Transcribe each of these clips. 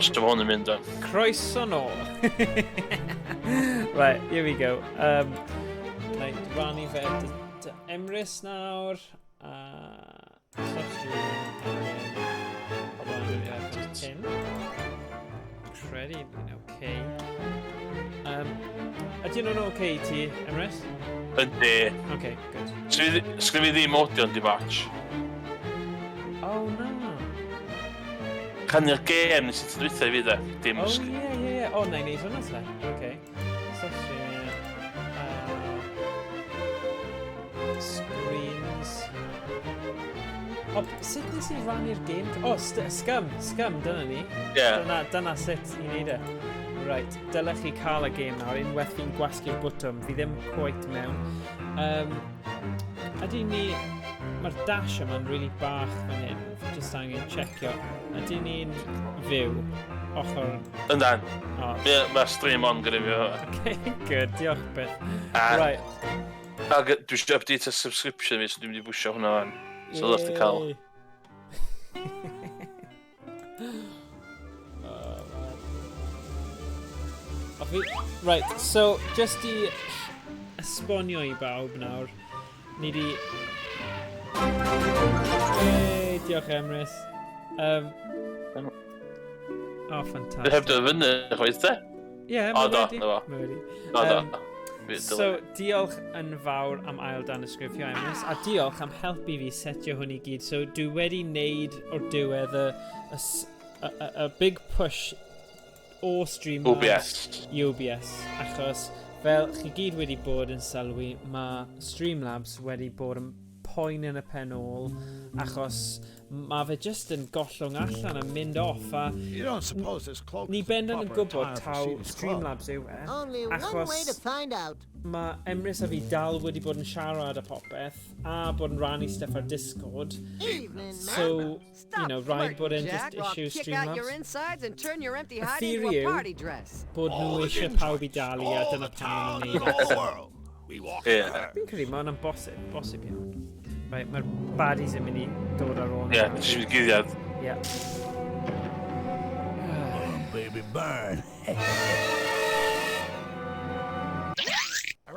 Os dim hwn yn mynd o'n. Croeso nôl. Right, here we go. Na i rannu fe dy Emrys nawr. A stop streaming. A wedyn rannu fe hyn. Credu fi'n okay. Ydyn nhw'n okay i ti, Emrys? Ydy. Okay, good. Sgynna fi ddim audio yn di batch. Oh, na. Canu'r gêm nes i ti dwytha i fi de. Dim Oh, ie. Oh, na i neud hwnna te. Okay. Stop streaming. Screens. O, sut nes i rannu'r gêm? Oh, Scum, Scum, dyna ni. Yeah. Dyna sut i wneud e. Right, dylech chi cael y gêm nawr, unwaith fi'n gwasgu'r bwtwm. Fi ddim quite mewn. Ydy ni... Mae'r dash yma'n really bach fan hyn. Fi jyst angen checio. Ydy ni'n fyw ochr... Yndan. Oh. Mae stream on gyda fi. Okay, good. Diolch byth. Right. Ac dwi eisiau update y subscription fi, so dwi'n mynd i bwysio hwnna fan. So ddod ti cael. Yay. Oh, man. O, fi... Right, so, just i esbonio i bawb nawr, ni di... Hey, diolch Emrys. Oh, fantastic. Dwi heb dod fyny, chwaith te? Ie, O, mae do, wedi. na fo. Mae wedi. O, do. Fi So, diolch yn fawr am ail danysgrifio, Emrys, a diolch am helpu fi setio hwn i gyd. So, dwi wedi wneud o'r diwedd y big push o Streamlabs OBS. I OBS, achos fel chi gyd wedi bod yn sylwi, mae Streamlabs wedi bod yn poen yn y pen ôl, achos mae fe just yn gollwng allan a mynd off, a You don't suppose this cloak ni is the bendant yn proper gwybod attire for taw Sealy's Club? Streamlabs yw e, Only one way to achos find out. Mae Emrys a fi dal wedi bod yn siarad a popeth, a bod yn rannu stuff ar Discord. Evening, So, man. you know, rhaid bod e'n just Jack, or I'll issue kick out your Streamlabs. insides and turn your empty Y hide into theory a yw party dress. bod nhw All the eisiau gin pawb i joints, dalu a all dyna the pam maen town nhw'n and neud all e. the world. We walk Ie. the earth. Fi'n credu mae hwnna'n bosib, bosib iawn. Right, mae'r baddies yn mynd i dod ar ôl Ie, nawr. jyst mynd guddiad. Ie. Burn, baby, burn.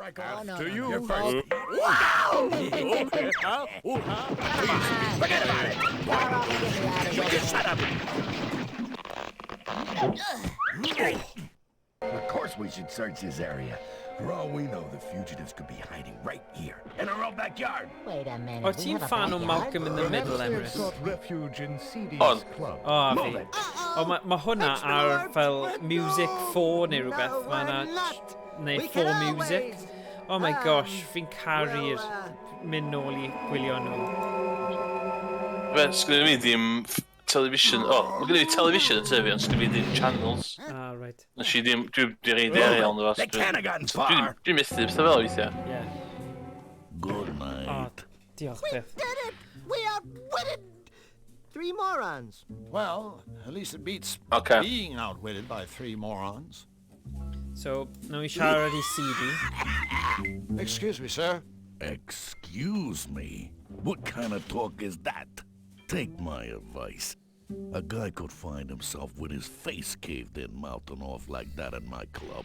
After you. You're first. Okay, huh? Ooh, huh? Please, forget about it. You just shut up. Of course we should search this area. For all we know, the fugitives could be hiding right here, in our own backyard. Wait a minute. O, We ti'n have a fan o backyard? Malcolm in the Middle, Perhaps they have Emrys? sought refuge in Sealy's On. Club. O, Move fi. it. O, mae ma hwnna ar fel Music 4 neu rhywbeth. No, Mae we're yna... not. Neu We 4 can Music. always, Oh my gosh, fi'n caru'r well, mynd nôl i gwylio nhw. Fe, sgynna fi ddim television. O, mae gynna fi television yn tyfu, ond sgynna fi ddim channels. Ah, right. Nes i ddim, dwi di reid ariel ynddo fo. They can't have gotten far. Dwi'n methu pethau fel weithiau. Yeah. Good night. O, diolch We byth. did it! We outwitted three morons. Well, at least it beats Okay. being outwitted by three morons. So, nawn ni siarad i Seedy. Excuse me, sir. Excuse me? What kind of talk is that? Take my advice. A guy could find himself with his face caved in, mouthing off like that in my club.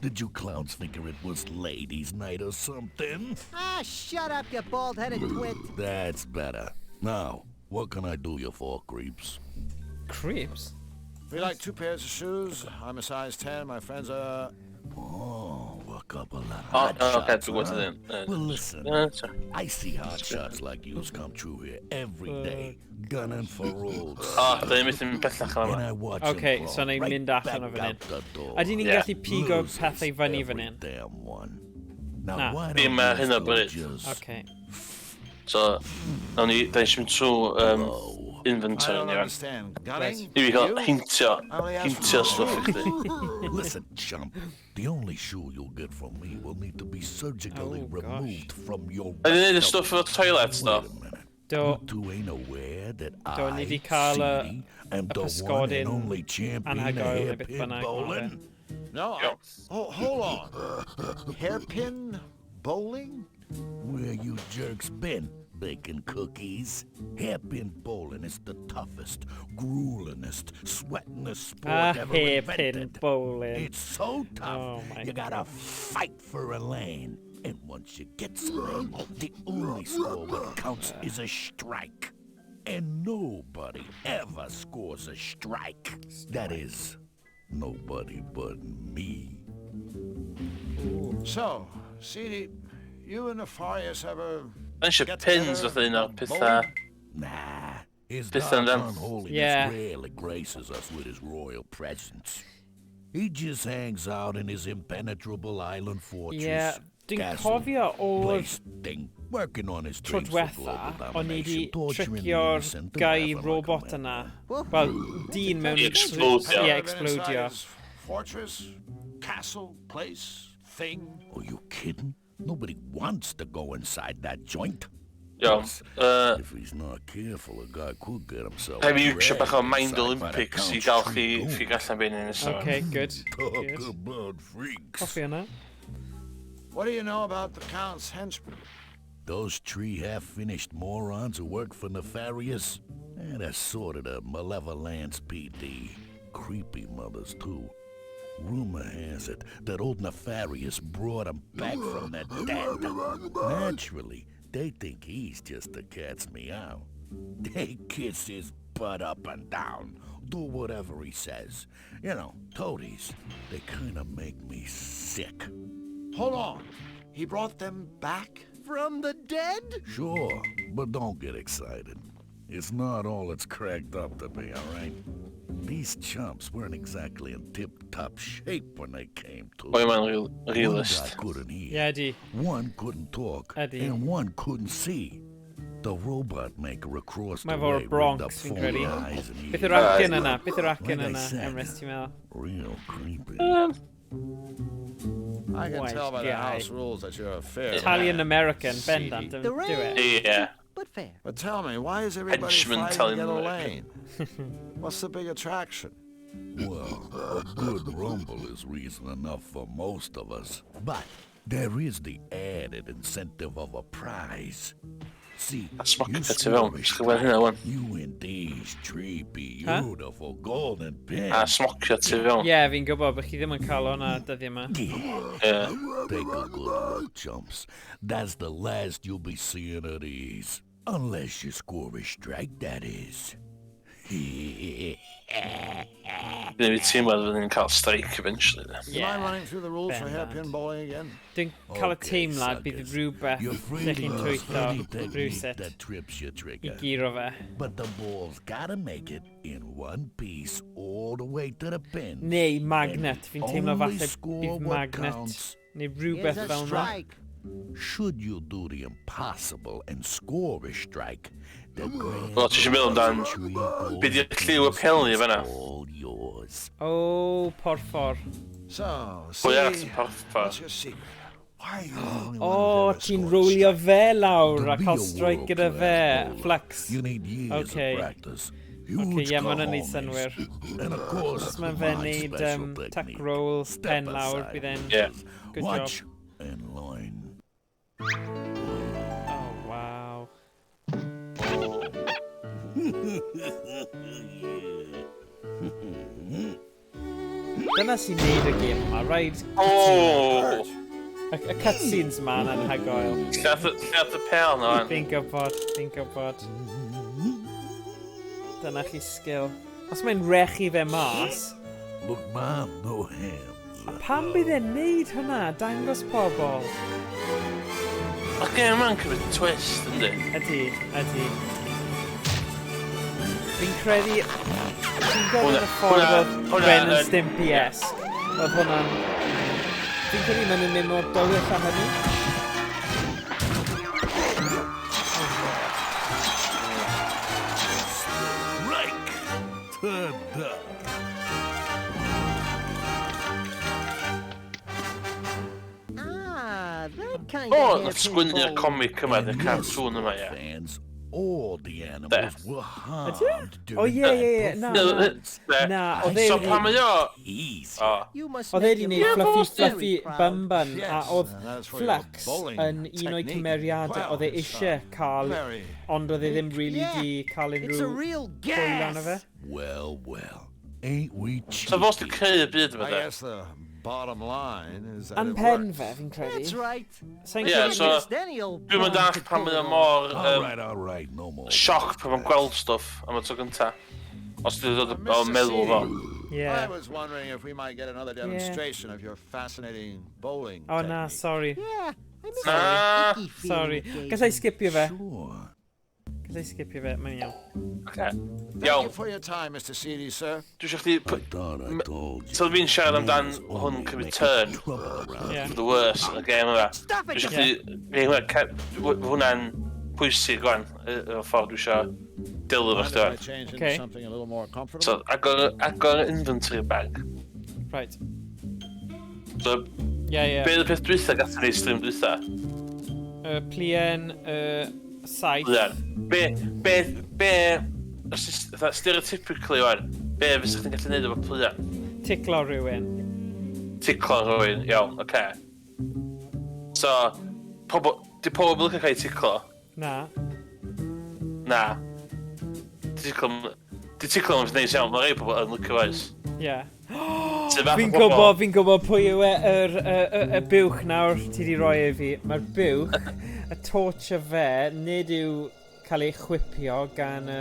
Did you clowns figure it was ladies' night or something? Ah, shut up, you bald-headed twit. That's better. Now, what can I do you for, creeps? Creeps? We like two pairs of shoes. I'm a size 10. My friends are... Oh, a couple of O, hot o, oce, shots, dwi'n gwybod huh? ddim. Well, listen, Sorry. I see hot shots like yous come through here every day, gunning for old O, da ni'n methu mynd bellach am And yma. I watch 'em Okay, crawl so na'n right mynd allan o back fan hyn. out the door. Ydy ni'n Yeah. gallu pigo Losers, pethau fyny fan every hyn? damn one. Now, Na. why Dim don't ar you hyn o two bryd. just Okay. So, nawn ni, da ni'n mynd trwy blow? I inventory don't ni fan. understand. Gunning? I fi cael You? heintio, I only asked heintio for stwff i chdi. Listen, chump. The only shoe you'll get from me will need to be surgically Oh, gosh. removed from your. Da ni'n neud y rectum. stwff efo toilet, Wait do. a minute. Do, You two ain't aware that Do, ni I, 'di cael y- Seedy, am y the one pysgodyn and only champion of anhygoel neu beth hairpin bynnag ma' fe. bowling? No, I... Iawn. Oh, hold on. Hairpin bowling? Where you jerks been? baking cookies. Hairpin bowling is the toughest, gruelingest, sweatingest sport Ah, ever hairpin invented. bowling. It's so tough, Oh my you gotta fight for a lane. And once you get a lane, the only score that counts is a strike. And nobody ever scores a strike. That is, nobody but me. So, Seedy, you and Nefarious ever Mae'n eisiau get pins together fatha un o'r and pethau. bowl? Nah, his Pethau dark amdan. unholiness Yeah. rarely graces us with his royal presence. He just hangs out in his impenetrable island fortress. Yeah, dwi'n castle, cofio oedd place thing, working on his tro dreams for diwetha, global o'n i domination, di torturing the tricio'r innocent and guy laughing like a robot madman. yna. Wel, dyn mewn... I explodio. Ie, Ever been inside explodio. his Fortress, castle, place, thing. Are you kidding? Nobody wants to go inside that joint. Iawn. If he's not careful, a guy could get himself. Heb i eisiau bach o dragged Mind inside by the Olympics i Count's gael chi tree chi goons. allan be'n un nesaf. Okay, good. Talk Good. about freaks. Hoffi hwnna. What do you know about the Count's henchmen? Those tree half-finished morons who work for Nefarious? That's sort of the Malevolence PD. Creepy mothers, too. Rumor has it that old Nefarious brought 'em back from the dead. Naturally, they think he's just a cat's meow. They kiss his butt up and down, do whatever he says. You know, toadies, they kinda make me sick. Hold on. He brought them back? From the dead? Sure, but don't get excited. It's not all it's cracked up to be, all right? These chumps weren't exactly in tip-top shape when they came to. Boi ma'n real, One guy realist. couldn't hear, Ie, di. one couldn't talk, Ydy. and one couldn't see. The robot maker across Mae the fo'r way Bronx, rigged up fi'n phony credu. eyes and Beth yw'r ears. acen yna? Beth yw'r acen Like I yna, said. Emrys, ti'n meddwl? Real creepy. I can Wise tell by the guy. house rules that you're a fair Italian-American, man, bendant, Seedy. do it. Ie. But fair. But tell me, why is everybody Henchman fighting to Italian get a American. lane? What's the big attraction? Well, a good rumble is reason enough for most of us. But there is the added incentive of a prize. See, A smocio you peth tu score fewn. a Jyst chi weld hynna wan. You win these tree Huh? beautiful golden pins. A smocio tu fewn. Ie, fi'n gwybod, but chi ddim yn cael hwnna dyddiau yma. Yeah. Ie. Take a good look, chumps. That's the last you'll be seeing of these. Unless you score a strike, that is. Dwi'n fi teimlo fydd ni'n cael strike eventually. De. Do you Ie. mind running through the rules for Bendant. hairpin bowling again? Dwi'n cael y Okay, teimlad bydd suckers. rhywbeth You're free lle to chi'n use twyllo any technique rhywsut that trips your i trigger. guro fe. But the ball's gotta make it in one piece all the way to the pin. Neu magnet, fi'n teimlo Only falle score bydd what magnet counts. neu Here's rhywbeth a fel yna. strike. Should you do the impossible and score a strike, the grand Wel, ti eisiau meddwl amdan tree golden be di'r lliw y pins peli is fan'na? all yours. O, porffor. So, Pwy arall see, sy'n porffor? what's your secret? Why are you the only one O, who's ever ti'n scored a rolio strike? fe lawr To a be cael a strike gyda fe. world-class bowler, Flex. You need years Okay. of practice. Okay, Huge ie, ma' hwnna'n neud cojones, synnwyr. And of course, Os mae fe'n my neud special tuck technique. roll, Step pen lawr, aside, bydd e'n... Ie. losers. Good Watch and learn. Oh, wow. Dyna sy'n neud y gêm yma, rhaid O! y cutscenes yma yn anhygoel. Llath y pel na wan. Fi'n gwybod, fi'n gwybod. Dyna chi skill. Os mae'n rechu fe mas, Look, man, no hands. pam bydd e'n neud hwnna? Dangos pobl. Mae'r gêm yma'n cymryd twist, yndi? Ydy, ydy. Fi'n credu... Fi'n gofyn Hwnna- y ffordd hwnna- oedd hwnna Ren and yn- Stimpy-esque. Oedd hwnna'n... Fi'n credu maen nhw'n mynd mor dywyll â hynny. Strike! Ta-da! Ah, that kind O, of nath hairpin sgwennu'r bowling. comic yma, And y yes, cartoon yma, ie. Fans, All the animals were harmed O during ie, that ie, ie, na. performance. Na, oedd e So wedi- pan mae o... Easy. O, You must Oedd e make wedi your gwneud mother Fluffy very Fluffy proud. Bum Bun, a Yes, oedd and as for your Flux bowling yn un o'i technique, cymeriadau well, oedd e it's, eisiau cael, very ond oedd e ddim really Yeah, di cael It's a unrhyw real hwyl arno fe. gas. Well, well. Ain't we cheeky? So fo sy'n creu y byd yma I de. guess the bottom line is that Yn it pen works. fe, fi'n credu. That's right. Sa'n Ie, credu- so- Missed any old Dwi'n mynd bum all could pan pull mae o it off. mor All right, all right, no more. sioc pan mae'n gweld stwff am y tro gynta. Os dwi'n dod o Mr. meddwl fo. Seedy, Ie. I was wondering if we might get another demonstration of your fascinating bowling O na, technique. sorry. Yeah, I miss Na. that icky feeling Sorry. it gave Gallai me. skipio fe. Sure. Gallai skipio fe, mae'n iawn. Oce. Thank Iawn, you for your time, Mr. Seedy, sir. dwi eisiau chdi... I thought I told you. So fi'n siarad amdan Manners hwn only cymryd make turn trouble around Yeah. for the worse yn y gêm yma. Stop Dwi it, eisiau chdi... Fi hwnna, hwnna'n pwysig gwan, y ffordd dwi eisiau delio efo Mind chdi if I wan. change into Okay. something a little more comfortable? So, agor inventory bag. Right. So, Ie, ie. be oedd y peth dwytha gatho ni stream dwytha? Y plien, y saith. Ie. Be, os ti- fatha, stereotypically wan, be fysa chdi'n gallu neud efo plian? Ticlo rhywun. Ticlo rhywun, iawn, oce. So, pobl, di pobl yn licio cael eu ticlo? Na. Na. Di ticlo, di ticlo yn neis iawn, mae rhai pobl yn licio oes. Ie. Sydd fath o Fi'n bobl- gwybod, fi'n gwybod pwy yw e, yr, y, y, y buwch nawr ti di roi e fi. Mae'r buwch, y torch fe, nid yw cael ei chwipio gan y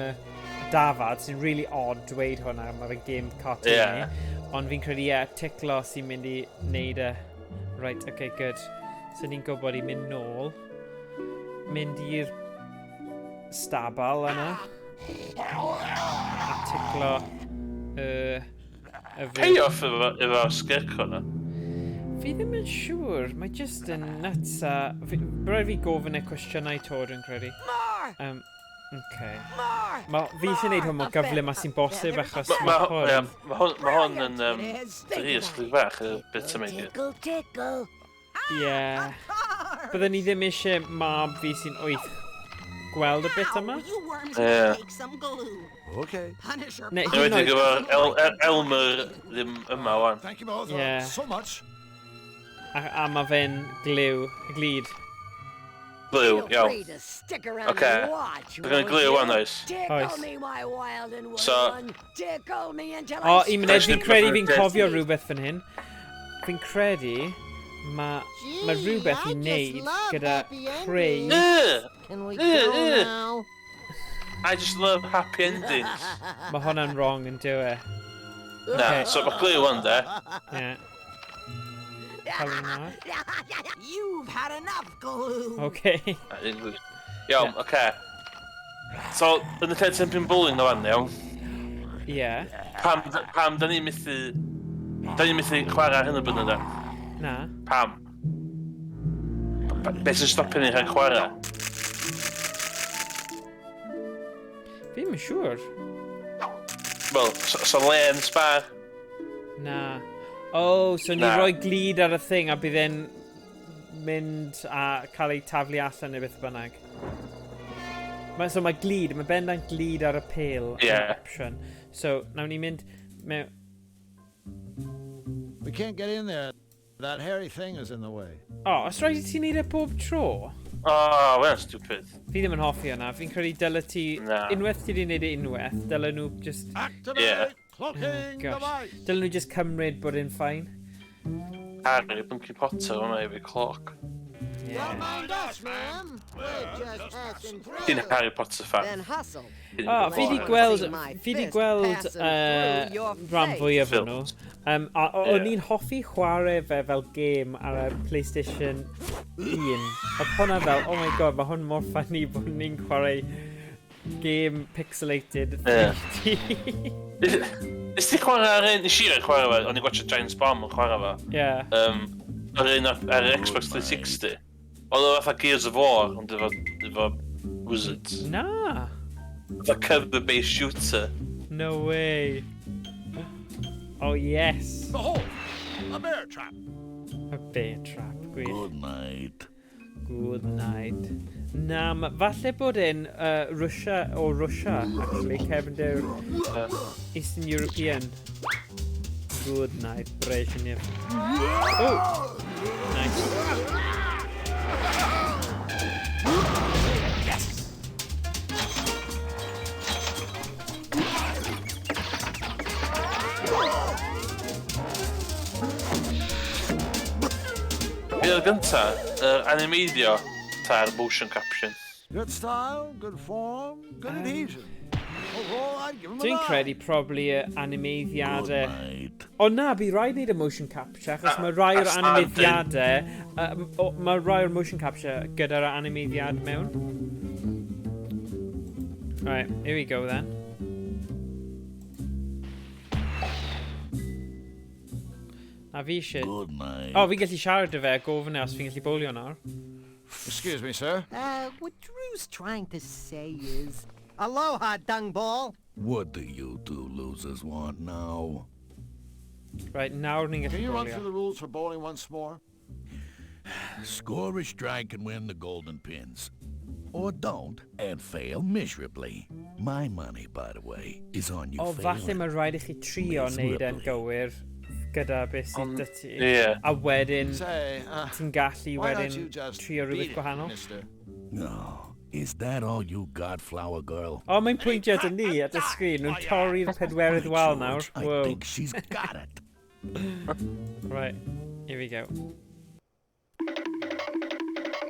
dafad, sy'n really odd dweud hwnna, mae fe'n game cartoon Ie. Ond fi'n credu, ie, ticlo sy'n mynd i wneud e. Right, okay, good. So ni'n gwybod i mynd nôl. Mynd i'r stabal yna. A ticlo y... y fuwch. Payoff efo scarecrow na. Fi ddim yn siŵr, mae just yn nuts a... Rhaid fi gofyn y cwestiynau to, dwi'n credu. More! Okay. More! Ma, fi eisiau gwneud hwn mor gyflym a sy'n bosib achos Ma, mae ma, hwn... ie, ma hwn, ma hwn yn, It is. drist chydig bach, y bit yma i gyd. Tickle, tickle. Ie. Byddwn ni ddim eisiau mab fi sy'n 8 gweld y bit yma. Ow, you worms Yeah. take some glue. Okay. Punisher. Ne, Yn hyd yn enwedig oed... efo'r Elmer ddim yma wan. Thank you both Yeah. so much. A mae fe'n gliw, glid. Glue, Feel iawn. free to stick around Okay. and watch. Dwi'n gonna won't glue you? wan, oes? Tickle Oes. me, my wild and woolly So- one. Tickle me until O, I un munud, fi'n credu fi'n Scream. cofio rhywbeth fan hyn. Fi'n credu mae ma Gee, rhywbeth i I just wneud love gyda happy creu... endings. Ugh! Can we Eh, go eh. now? I just love happy endings. Mae hwnna'n wrong yn dyw e. Na, Okay. so mae glue wan de. Ie. Cael ei nawr. You've had enough glue. Okay. Na, ddim glue. Iawn, oce. So, yn y lle Ten Bowling na fan, iawn. Ie. Pam da ni'n methu... Da ni'n methu chwarae ar hyn o bryd da? Na. Pam? Be sy'n stopio ni rhag chwarae? Fi ddim yn siŵr. Wel, so len spar. Na. Oh, so ni Na. roi glid ar y thing a bydd e'n mynd a cael ei taflu allan neu beth bynnag. So mae glid, mae bendant glid ar y pêl yn Ie. option. So, nawn ni mynd mewn... We can't get in there. That hairy thing is in the way. O, oh, os rhaid i ti wneud e bob tro? Oh, well, stupid. Fi ddim yn hoffi hwnna. Fi'n credu dyle ti... Na. Unwaith ti wedi wneud e unwaith, dyle nhw just... Activate Yeah. cloaking Gosh. device. Dyle nhw just cymryd bod e'n fine. Harry Bunky Potter hwnna i fi clock. Don't mind us, ma'am. We're just passing through. Ti'n Harry Potter fan. Then hustle. Ti'n O, fi di fan. gweld, See my fi di fist gweld passing through your rhan face. fwyaf o nhw. Films. A o'n Ie. i'n hoffi chwarae fe fel game ar y PlayStation 1. Oedd hwnna fel, oh my God, mae hwn mor funny bod ni'n chwarae game pixelated 3D. Nes ti chwarae ar un... Nes i rhaid chwarae fe, o'n i'n gwatchio Giant Bomb yn chwarae fe. Ie. Ar un ar yr Xbox 360. Oedd o fatha Gears of War, ond efo wizards. Na. Fatha cover-based shooter. No way. Oh yes. Behold, a bear trap. A bear trap, gwych. Good night. Good night. Na, falle bod e'n Russia, o Russia, actually, cefndir Eastern European. Good night, Brezhnev. Oh! Nice. Be oedd gynta? Yr animeiddio ta'r motion caption. Good style, good form, good adhesion. Overall, I'd give him a Dwi'n nine. credu probably y animeiddiadau. Good night. O na, bydd rhaid wneud y motion capture, achos mae rai o'r a standing. animeiddiadau... Mae rai o'r motion capture gyda'r animeiddiad mewn. Right, here we go then. Na fi eisiau... Good night. O, fi'n gallu siarad â fe a gofyn e os fi'n gallu bowlio nawr. Excuse me, sir. What Drew's trying to say is... Aloha, dungball. What do you two losers want now? Right, nawr ni'n Can gallu you run through bowlio. the rules for bowling once more? Score a strike and win the golden pins. Or don't and fail miserably. My money, by the way, is on you O, falle failing. mae rhaid i chi trio wneud e'n Miserably. gywir gyda beth sydd Ond- dy ti. Ie. A wedyn, Say, ti'n gallu why don't you wedyn just trio beat rhywbeth it, gwahanol. mister? No. Is that all you got, flower girl? O, mae'n pwyntio at ni at y sgrin. Nhw'n torri'r pedwerydd By wal nawr. George, I Whoa. think she's got it. Right, here we go.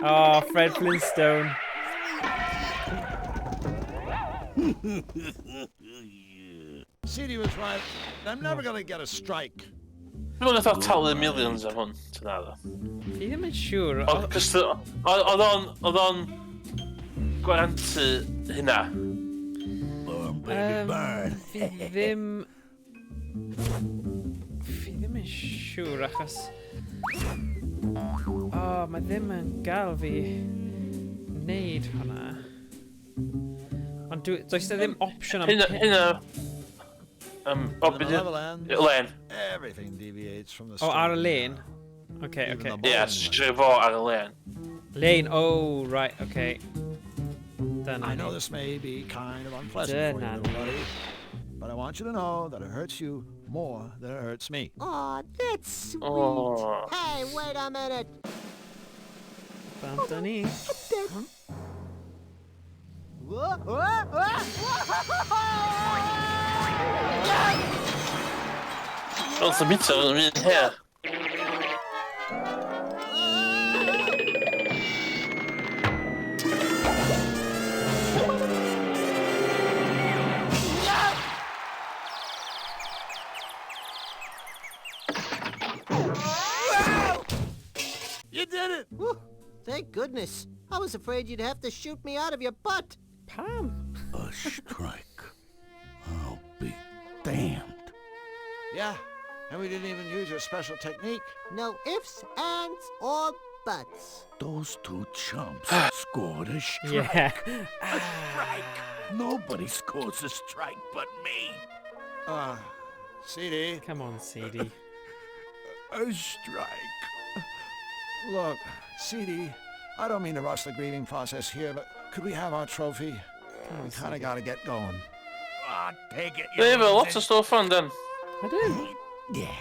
Oh, Fred Flintstone. CD was right. I'm never gonna get a strike. Dwi'n meddwl nath o talu millions am hwn, ti'n addo. Fi ddim yn siŵr. Oedd cos oedd o'n, oedd o'n gwarantu hynna. Burn, baby, burn. Fi ddim... Fi ddim yn siŵr achos... O, oh, mae ddim yn gael fi wneud hwnna. Ond does 'na ddim opsiwn am Hynna, hynna... O, On the beth level end, Len. everything deviates from the O, ar y straight lane? and Okay, Even okay. the Ie, bowling so lane. eisiau fo ar y len. Lane, oh, right, okay. Dyna I know ni. this may be kind of unpleasant for you, Dyna little ni. buddy, but I want you to know that it hurts you more than it hurts me. Aw, that's sweet. Oh. Hey, wait a minute. Bant â ni. Whoa, whoa, whoa, whoa. Wel, sy'n bita yn un her. You did it! Whew, thank goodness. I was afraid you'd have to shoot me out of your butt. Pam? A strike. I'll be damned. Yeah, and we didn't even use your special technique. No ifs, ands, or buts. Those two chumps scored a strike. Yeah. A strike. Nobody scores a strike but me. CD, Come on, CD. A strike. look, CD, I don't mean to rush the grieving process here, but could we have our trophy? We kind of got to get going. Ah, take it. you Ie, fel lot o losers. stwff fan, den. Ydyn? Yeah.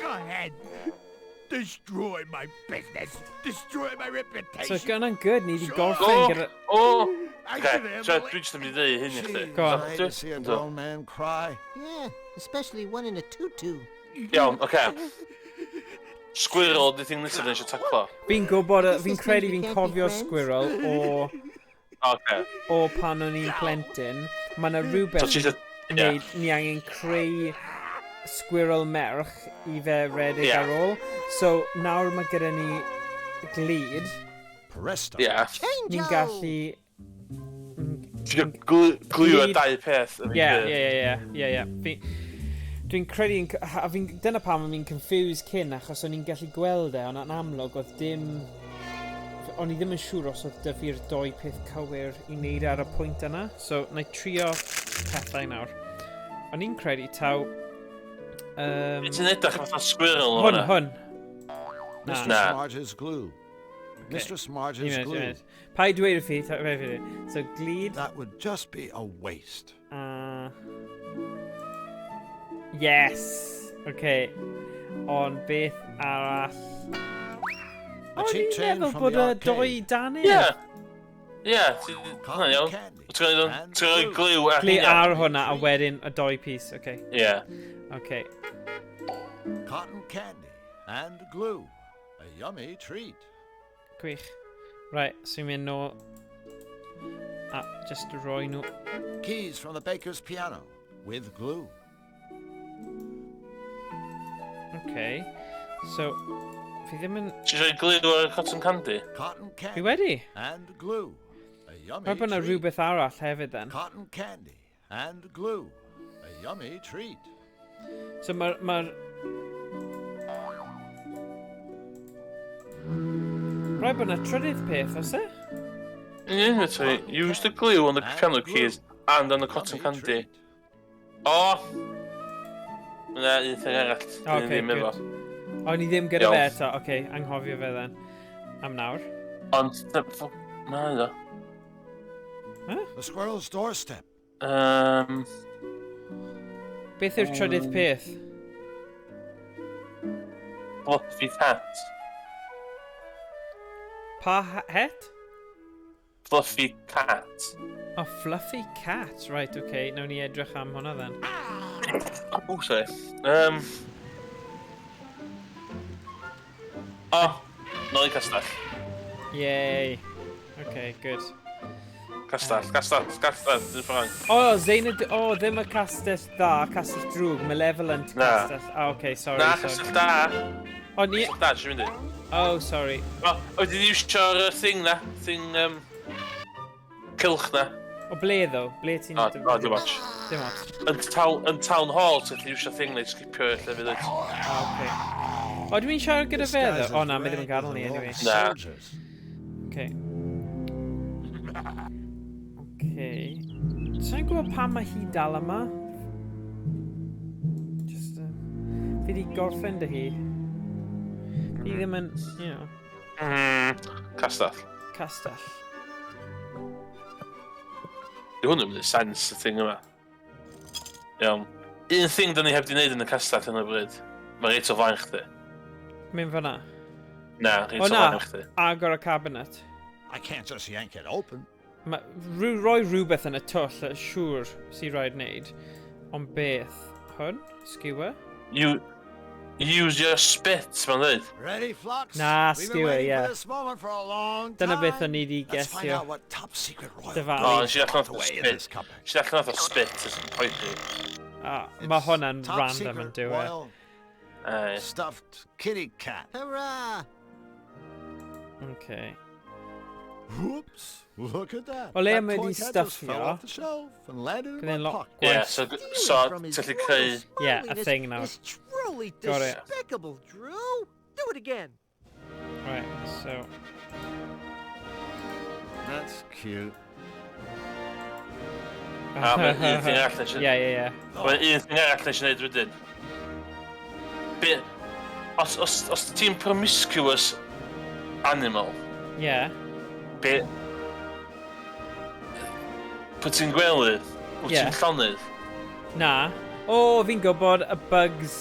Go ahead. Destroy my business. Destroy my reputation. So, gynna'n good, ni wedi gorffen O, gyda... o! I Oce, should have so dwi jyst yn mynd i ddeud hyn i chdi. Jeez, Go on. I hate to see a grown man cry. Yeah, especially one in a tutu. Iawn, oce. Squirrel, di thing nesaf ni eisiau taclo. Fi'n gwybod, Does fi'n this credu mean we fi'n can't be cofio friends? squirrel o, Oce. o pan o'n i'n plentyn. Mae yna So rhywbeth ti eisiau... Ie. wneud, ni angen creu squirrel merch i fe redeg Ie. ar ôl. So nawr mae gyda ni glid, Presto. Ie. Change ni'n gallu... Ti eisiau glio Glid. dau peth yn Ie, ie, ie, ie, ie, ie. Dwi'n credu, a fi'n, dyna pam o'n i'n confused cyn, achos o'n i'n gallu gweld e, ond yn amlwg oedd dim... O'n i ddim yn siŵr os oedd 'da fi'r doi peth cywir i wneud ar y pwynt yna. So, na i trio pethau nawr. O'n i'n credu taw... Ti'n edrych fatha squirrel o Hwn, hwnna. hwn. Na. Mistress Na. Marge's glue. Mistress Un Marge's munud, un glue. munud. Paid dweud wrth fi, paid dweud fi. So, glid That would just be a waste. Yes! Okay. Ond beth arall... A O, cheap ni'n change meddwl from bod the y arcade. doi dannedd. Ie. Ie, hwnna'n Cotton iawn. candy. Ti'n gwneud and ti'n rhoi glue. gliw ar Glu hynna? ar hwnna a wedyn y doi piece. Okay. Ie. Okay. Cotton candy and glue. A yummy treat. Gwych. Right, so i'n mynd nôl... A just roi nhw... Keys from the baker's piano with glue. Okay. So, fi ddim yn... Ti'n rhoi gliw ar y cotton candy? Cotton Fi candy wedi? and glue. A yummy Rhaid bod yna treat. rhywbeth arall hefyd then. Cotton candy and glue. A yummy treat. So mae'r... Ma Rhaid bod yna trydydd peth, oes e? Ie, sorry. Use the glue on the And piano glue. keys and on the cotton Yummy candy. treat. O! Yna un thing arall. Dyn ni Okay, ddim efo. good. O, ni ddim gyda fe Iawn. eto. Oce, okay, anghofio fe then. Am nawr. Ond, ma iddo. The squirrel's doorstep. Beth yw'r trydydd peth? Fluffy cat. Pa het? Fluffy cat. O, oh, fluffy cat. Right, oce. Okay. Nawn ni edrych am hwnna then. Oh, sorry. O! Nôl i castell. Yay. Okay, good. Castell, castell, castell. Dwi'n ffordd. O, oh, Zayn... O, oh, ddim y castell dda, castell drwg, malevolent Na. castell. Ah, okay, sorry, Na, sorry. castell da. O, ni... Castell da, ti'n mynd i. Oh, sorry. O, wedi di iwsio'r thing na. Thing, cylch na. O, ble ddo? Ble ti'n... O, o, dim ots. Dim ots. Yn town hall, ti'n gallu iwsio thing na i sgipio i'r llefydd wyt. Ah, okay. O, dwi'n siarad gyda This fe guy's ddo? as O, na, mae ddim yn ragged gadael as ni, a row anyway. of Na. soldiers. Okay. Okay. Sa'n gwybod pam mae hi dal yma? Just, fi di gorffen dy hi. Fi ddim yn, you know, Castell. castell. Di hwn yn mynd i sens y thing yma. Iawn. Un thing da ni heb di wneud yn y castell yn y bryd. Mae reit o flaen chdi. Mynd fyna. Na, reit O o na, flaen chdi. agor y cabinet. I can't just yank it open. Mae rhoi rhywbeth yn y twll, siŵr sy'n rhaid wneud. Ond beth? Hwn? Skewer? You, use your spit, mae'n dweud. Ready, Flux? Nah, We've been skewer, waiting yeah. for this moment for a long Dyna time. beth o'n i di Let's find gesio. out what top secret royal Dyfalu. O, nes i allan tucked off the away in spit. this cupboard. Nes i allan off the spit ys yn poetry. Ah, It's mae hwnna'n top random secret yn dyw e. royal Aye. stuffed kitty cat. Hurrah! Okay. Whoops! Look at that. O leia That mae toy 'di cat just stuffio. fell off the shelf and landed in Bydd my e'n lot pocket. Ie, gwaith. so, Stealing so from his ti'n gallu royal creu... Yeah, a squirreliness thing now. is truly Got it. despicable, Drew. Do it again. Right, so... That's cute. A, mae un thing arall nes i... Yeah, yeah, yeah. Mae un thing arall nes i wneud wedyn. Be... Os ti'n promiscuous animal, Yeah. be... Pwy ti'n gwely, wyt Ie. ti'n llonydd? Na. O, fi'n gwybod y bugs.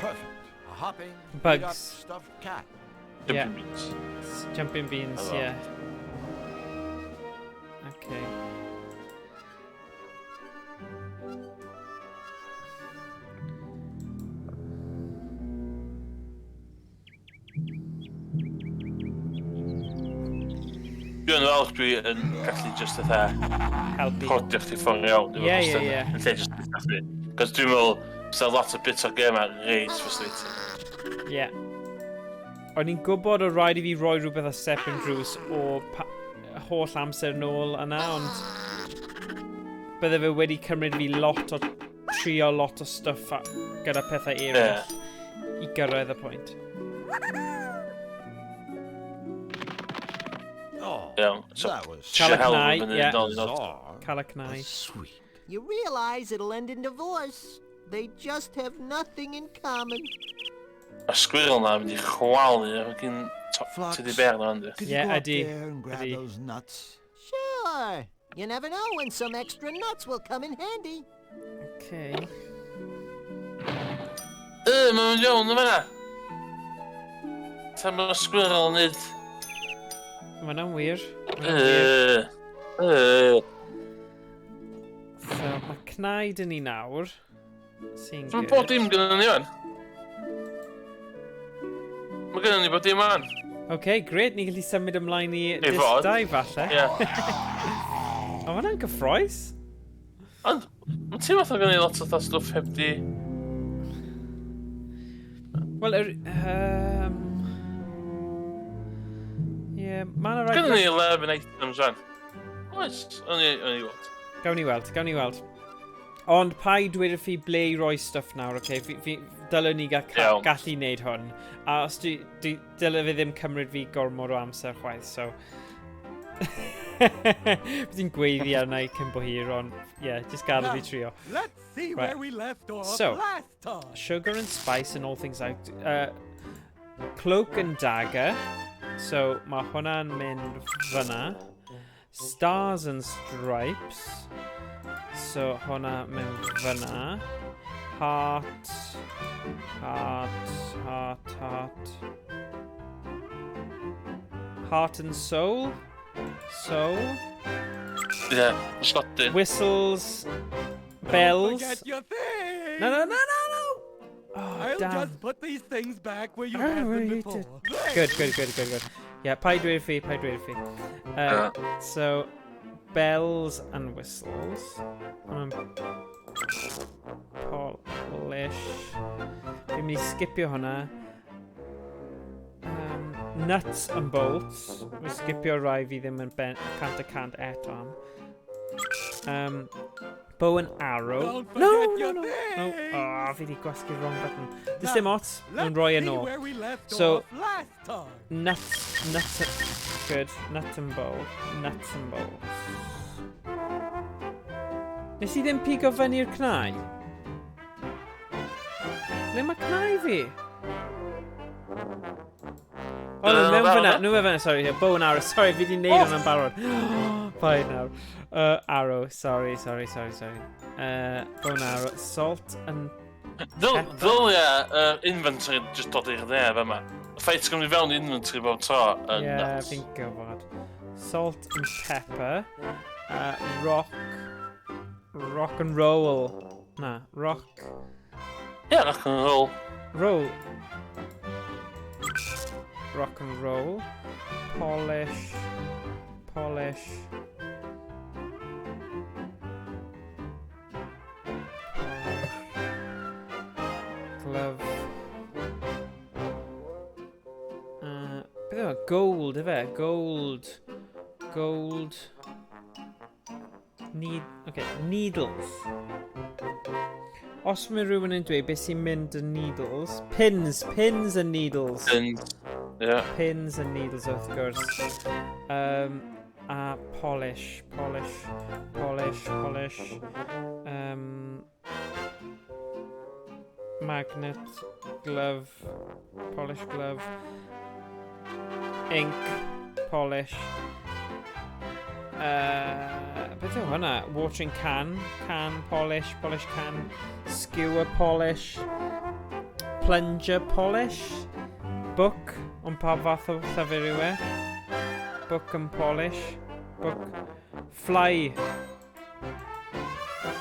Perfect. A hopping, Bugs. beat-up stuffed cat. Jumping Yeah. beans. Jumping beans, Hello. yeah. Okay. Dwi'n falch dwi yn gallu just fatha Helpu. podio chdi ffordd iawn. Ie, ie, ie. Yn lle just deutha chdi. Cos dwi'n meddwl, bysa lot o bits o'r gêm ar reit frustrating. Yeah. O'n i'n gwybod o rhaid i fi roi rhywbeth o step yn drws o holl amser nôl yna, ond bydde fe wedi cymryd fi lot o trio lot o stuff gyda pethau eraill i gyrraedd y pwynt. Oh, Iawn. So, that was tisio Cael y hel cnau, fyny ie. nôl i nôl. bizarre, Cael y but cnau. sweet. You realize it'll end in divorce. They just have nothing in common. Y squirrel na yn mynd i chwalu ar gyn Flux. teddy bear na yndi. Could you Yeah, go up ydi, there and grab ydi. those nuts? Sure. You never know when some extra nuts will come in handy. Okay. Yy, mae'n mynd iawn yma na. Ta mae'r squirrel yn neud... Mae hwnna'n wir. Ma' hwnna'n wir. Yy. Yy. So, mae cnau dyn ni nawr. Sy'n Mae'n good. bod dim gynnu ni wan. Mae gynnu ni bod dim wan. OK, great. Ni'n gallu symud ymlaen i I disc fod. 2 falle. Ie. O, mae hwnna'n gyffroes. Ond, mae'n teimlo fatha gynnu ni lot o fatha stwff heb di... Wel, Ie, mae yna rai... Gynnu ni 11 items wan. Oes, o'n i weld. Gawn ni weld, gawn ni weld. Ond paid dweud wrth fi ble i roi stwff nawr, oce? Okay? Fi, dylwn ni gael Iawn. gallu wneud hwn. A os dwi, dyle fe ddim cymryd fi gormod o amser chwaith, so... Bydd gweiddi arna i cyn bo hir, ond ie, yeah, just gadael fi Now, trio. Let's see Right. where we left off So- last time. Sugar and spice and all things like... Cloak and dagger. So mae hwnna'n mynd fyna. Stars and stripes. So hwnna mynd fyna. Heart. Heart. Heart. Heart. Heart and soul. Soul. Ie, sgodyn. Whistles. Don't Bells. forget your things. No! Oh, I'll damn. just put these things back where you Oh, had them where you before. Good. Yeah, paid dweud fi, paid dweud fi. So, bells and whistles. Polish. Fi'n mynd i skipio hwnna. Nuts and bolts. Fi'n skipio rai fi ddim yn ben, 100% eto am. Bow and arrow. Don't No, forget no, your no. No. things. Oh, fi di gwasgu'r wrong button. Does Now, dim ots. Mae'n Let's rhoi yn see ôl. where we left So- off last time. Nuts, nuts, good. Nut and bolt, nuts and bolts. Nes i ddim pigo fyny'r cnau? Ble mae cnau fi? O, no, Yy, mewn barod, fyna, e? no, mewn fyna, sorry, bow and arrow, sorry, fi di neud hwnna'n barod. Paid nawr. Arrow, sorry, sorry, sorry, sorry. Bow and arrow, salt and pepper. Ddylia inventory just dod i'r dde fa yma. Y ffaith ti'n mynd i fewn i inventory bob tro yn Yeah, nuts. fi'n gwybod. Salt and pepper. Rock. Rock and roll. Na, rock. Ie, rock and roll. Roll. Rock and roll. Polish. Polish. Polish. Glove. Beth yw e? Gold, ife? Gold. Gold. Need, okay, needles. Os mae rhywun yn dweud beth sy'n mynd yn needles. Pins, pins and needles. Pins. Ie. Pins and needles wrth gwrs. A polish, polish, polish, polish. Magnet, glove, polish glove, ink, polish. Beth yw hwnna? Watering can, can, polish, polish can, skewer polish, plunger polish, book, ond pa fath o llyfr yw e? Book and polish, book, fly.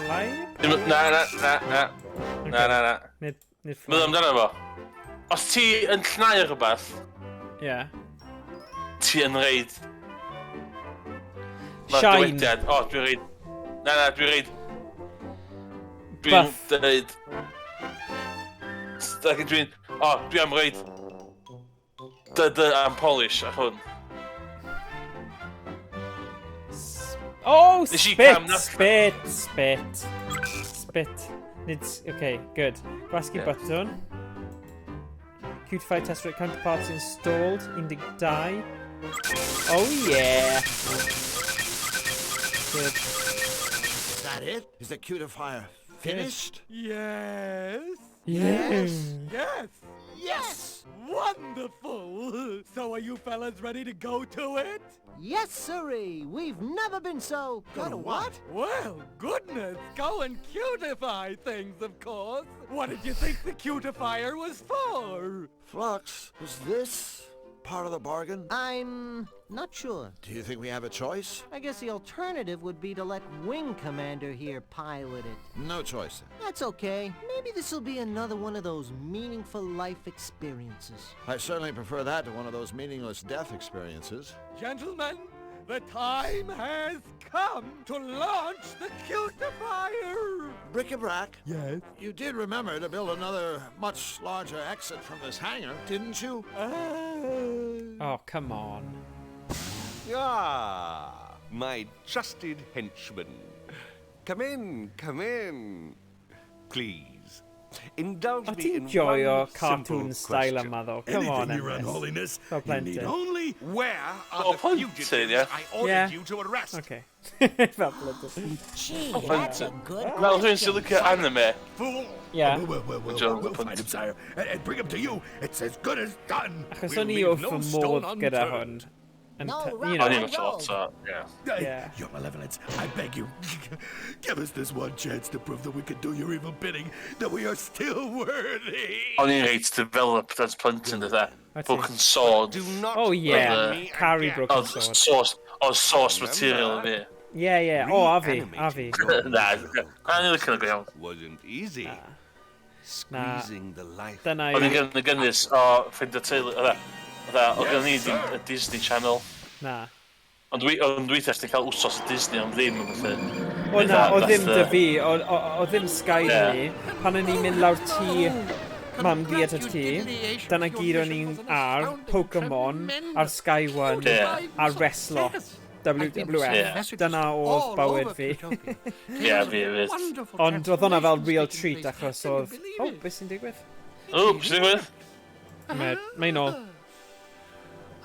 Fly? Na, na, na, na. Na, na, na. Nid fly. Meddwl amdano fo. Os ti yn llnau rhywbeth, ti yn reid. Mae'r Shine. dywediad, o, dwi'n reid. Na, na, dwi'n reid. Dwi'n Buff. dweud... Dwi'n... O, dwi am reid... D, D am polish ar hwn. Oh, Nes i spit, cam na- spit, spit, spit. Nid, okay, good. Gwasgu button. Cutify test rate counterparts installed. 12. Oh yeah. Good. Is that it? Is the cutifier finished? Yes. Yes. Yes. Yes! Wonderful! So are you fellas ready to go to it? Yes, sirree. We've never been so. Go to what? Well, goodness, go and cutify things, of course. What did you think the cutifier was for? Flux, was this part of the bargain? I'm not sure. Do you think we have a choice? I guess the alternative would be to let Wing Commander here pilot it. No choice then. That's okay. Maybe this will be another one of those meaningful life experiences. I certainly prefer that to one of those meaningless death experiences. Gentlemen, the time has come to launch the cutifier! Bric-a-brac, Yes? you did remember to build another, much larger exit from this hangar, didn't you? Oh, come on. Ah, my trusted henchman. Come in, come in. Please, indulge O me ti'n in joio one simple cartoon style question. yma ddo? Come on, Anything, Your Emrys. Unholiness. Fel You need plentyn. only Where are Oh, the plentyn, fugitives yeah. I ordered Yeah. you to arrest? Okay. Fel plentyn. Gee, that's a good Fel rhywun sy'n question. licio anime. Fool! Yeah. Well, John, we'll find him, sire, and bring him to you. It's as good as done. Achos We'll o'n i leave wrth no fy stone modd gyda hwn. unturned. Yn No, you right. know, O'n i'n watch lot o, ie. Yeah. Your malevolence, I beg you, give us this one chance to prove that we can do your evil bidding, that we are still worthy. O'n i'n reit developed as plentyn dda. Wyt ti? Broken Sword. Do not Oh yeah, blame me Carry again. Broken Oedd Sword. source, oedd source material i fi. Yeah. Oh, a fi, a fi. Reanimating your Na, miserable na, ni'n licio go iawn. Wasn't easy. Na. Squeezing the life. Dyna O'n i'n yw... gyn gynnwys o ffeindio teulu, oedd oedd gen i ddim y Disney Channel. Na. Ond dwi, ond dwi eisiau cael wsos o Disney am ddim o bethau. O na, o ddim Fatha- dy fi, o ddim Sky Ie. ni. Pan o'n i'n mynd lawr tŷ mam fi at y tŷ, dyna gyd o'n i'n ar, Pokemon, ar Sky One, Ie. a wrestlo, WWF. Ie. Dyna oedd bywyd fi. Ie, fi hefyd. Ond oedd hwnna fel real treat achos oedd... O, beth sy'n digwydd? O, beth sy'n digwydd? Mae'n ôl.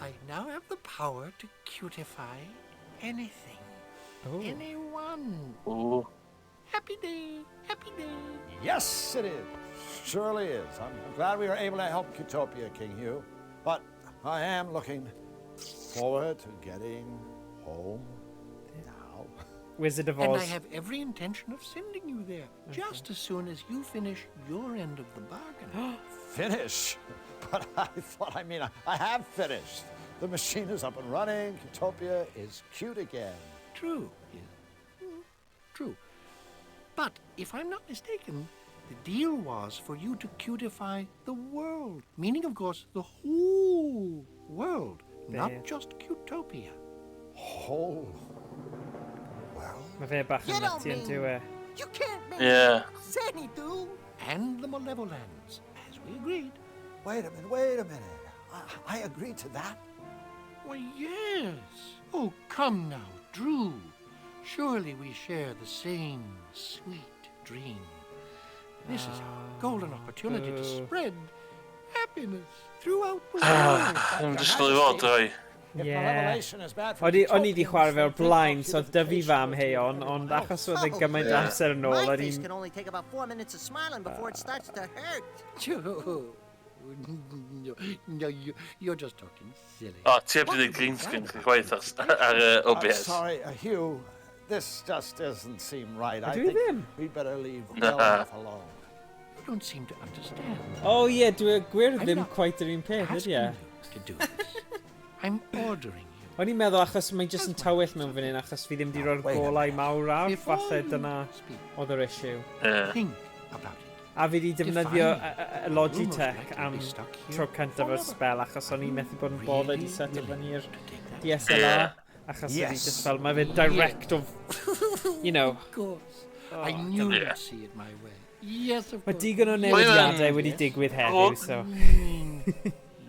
I now have the power to cutify anything, Oh. anyone. O. Happy day, happy day. Yes, it is. Surely is. I'm glad we were able to help Utopia, King Hugh. But I am looking forward to getting home now. Wizard of And I Oz. have every intention of sending you there, just as soon as you finish your end of the bargain. Finish? But I thought, I mean, I have finished. The machine is up and running. Utopia is cute again. True. Yes. True. But if I'm not mistaken, the deal was for you to cutify the world, meaning, of course, the whole world, not There. just Cutopia. Whole world? Mae fe bach You yn don't nutty yn mean- dyw e. You can't mean Ie. Xanadu. And the Malevolands, as we agreed. Wait a minute, wait a minute. I agreed to that. Why, yes. Oh, come now, Drew. Surely we share the same sweet dream. This is our golden opportunity to spread happiness throughout the world. Dwi'n disgwyl i fod, roi. If Yeah. malevolation is bad for O'n i di Utopians, chwarae then fel blaen, so think dy fi cutification fam will heion, do ond everyone achos else. oedd e gymaint Yeah. amser yn ôl, My o'n face i'n... can only take about 4 minutes of smiling before it starts to hurt. No, you're just talking silly. O, ti heb di wneud green screen chi chwaith ar OBS. Sorry, Hugh, this just doesn't seem right. I Dwi think ddim. we'd better leave Na. well enough alone. You don't seem to understand. O ie, dwi gwir I'm ddim not quite yr un peth, ydy e? Asking you to do this. I'm ordering you. O'n i'n meddwl achos mae'n jyst yn tywyll mewn fan hyn, achos fi ddim di roi'r Wait a golau mawr ar, Before falle you dyna speak, oedd yr issue. Ie. think about it. A fi di defnyddio Define y it. Logitech You'll most am likely be stuck here tro cyntaf o'r forever. spel, achos o'n i'n methu bod yn bothered i set up Really fyny i'r willing to take that DSLR. Yeah. Achos o'n i Yes. just fel, mae fe direct of, you know, Of course. I knew Yeah. you'd see it my way. Yes, of mae course. digon o Mae'n- newidiadau wedi Yes. digwydd heddiw, so...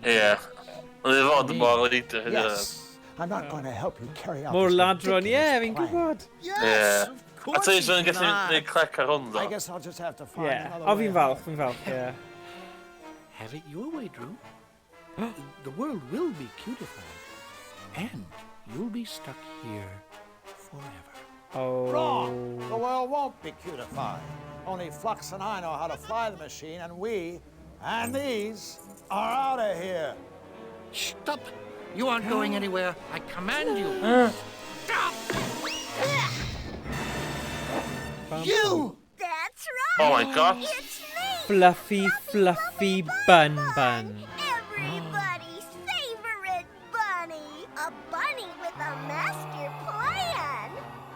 Ie. Ond i fod yn mor leader hynny. Yes, I'm not going to help you carry out Môr this ladron, ie, ridiculous fi'n plan. gwybod. Ie. Of A course ti he's eisiau gallu not. gwneud clec ar hwn, I ddo? guess I'll just have to find Ie. another O, way fi'n home. falch, fi'n falch, ie. Have it your way, Drew. The world will be cutified, and you'll be stuck here forever. Oh. Wrong. The world won't be cutified. Only Flux and I know how to fly the machine, and we And these are out of here. Stop! You aren't going anywhere. I command you. Stop! You! That's right. Oh my God. It's me. Fluffy, fluffy bun bun. Everybody's favorite bunny. A bunny with a master plan.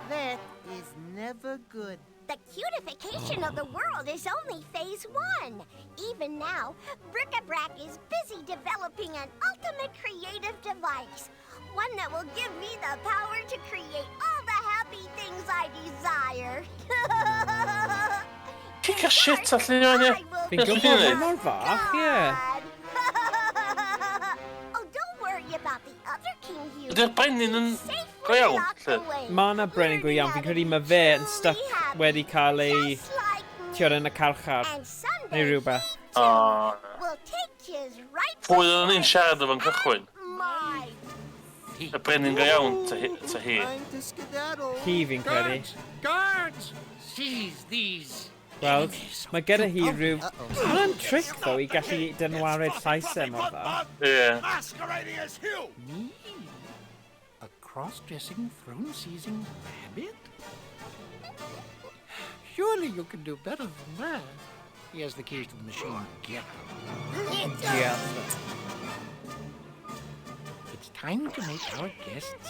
That is never good. The cutification of the world is only phase one. Even now, Bric-a-Brac is busy developing an ultimate creative device. One that will give me the power to create all the happy things I desire. Ti'n cael shit allan i fan I will Fi'n be gwybod mae mor fach, ie. God. Oh, don't worry about the other King Hugh. Ydy'r brenin yn Safely go iawn? locked lle? away. Mae yna brenin go iawn. Fi'n credu mae fe yn stuck wedi cael ei Just like me. tio yn y carchar. And someday Neu rhywbeth. he too O. will take his rightful Pwy oedden ni'n siarad efo'n cychwyn? My Y brenin go iawn, ta hi. Ta hi. Time to skedaddle. Hi fi'n credu. Guards! Guards! Seize these. Gweld, mae gyda hi rhyw... Uh-oh. Mae hwnna'n trick, ddo, i gallu dynwared llais e mor dda. Ie. Masquerading as Hugh! Me? A cross-dressing, throne-seizing rabbit? Surely you can do better than that. He has the keys to the machine. Get them. Ie. It's time to make our guests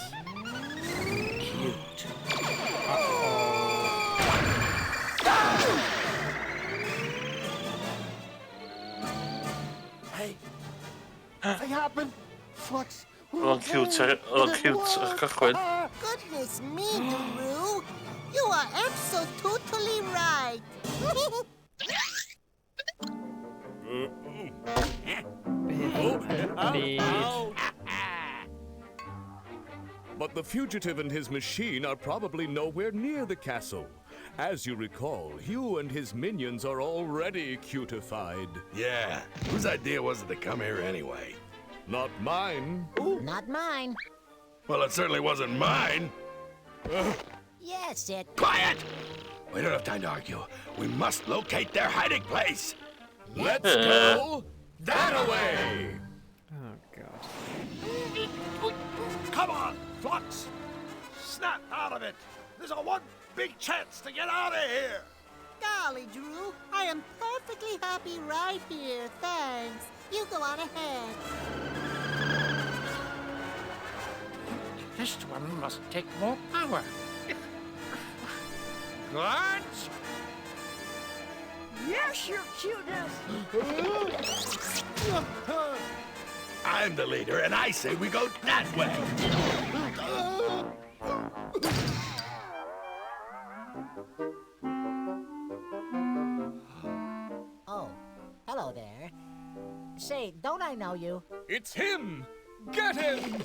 cute. Hey, something happened. Flux. Oedd o'n cute oedd o'n cute ar cychwyn. Goodness me, Daru. You are absolutely right. Byd. But the fugitive and his machine are probably nowhere near the castle. As you recall, Hugh and his minions are already cutified. Yeah, whose idea was it to come here anyway? Not mine. Not mine. Well, it certainly wasn't mine. Yes, it. Quiet! We don't have time to argue. We must locate their hiding place. Let's go that way! Oh, God. Come on, Flux! Snap out of it! There's a one big chance to get out of here! Golly, Drew, I am perfectly happy right here, thanks. You go on ahead. This one must take more power. Guards! Yes, your cuteness. I'm the leader, and I say we go that way. Oh, hello there. Say, don't I know you? It's him! Get him!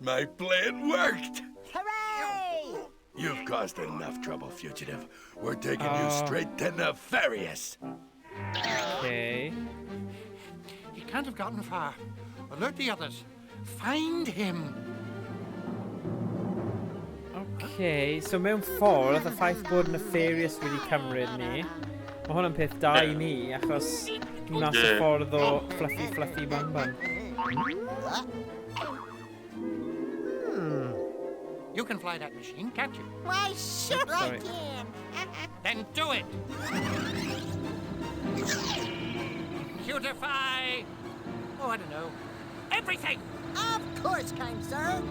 My plan worked. Hooray! You've caused enough trouble, fugitive. We're taking you straight to Nefarious. Okay. He can't have gotten far. Alert the others. Find him. Okay, so mewn ffordd, y ffaith bod Nefarious wedi cymryd ni, mae hwn yn peth da i ni, achos ni mas o Ie. ffordd o fluffy fluffy bun bun. You can fly that machine, can't you? Why, sure I Sorry. can. Then do it! Cutify! Oh, I don't know. Everything! Of course, kind sir.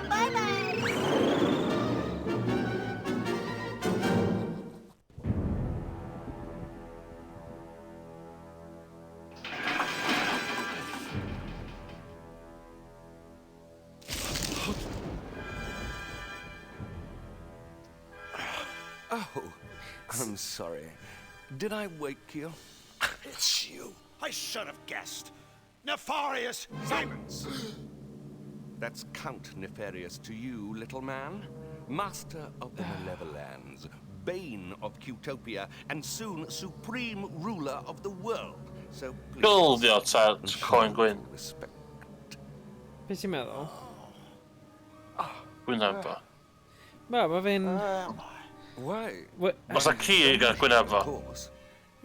Bye-bye. Oh, I'm sorry. Did I wake you? It's you. I should have guessed. Nefarious Simons. That's Count Nefarious to you, little man. Master of the Malevolands, bane of Cutopia, and soon supreme ruler of the world. So please... Gyldio ta coen gwyn. Respect. Be ti'n meddwl? Gwyn bo. Wel, mae fe'n... Why? Os a cig ar gwynaf fo.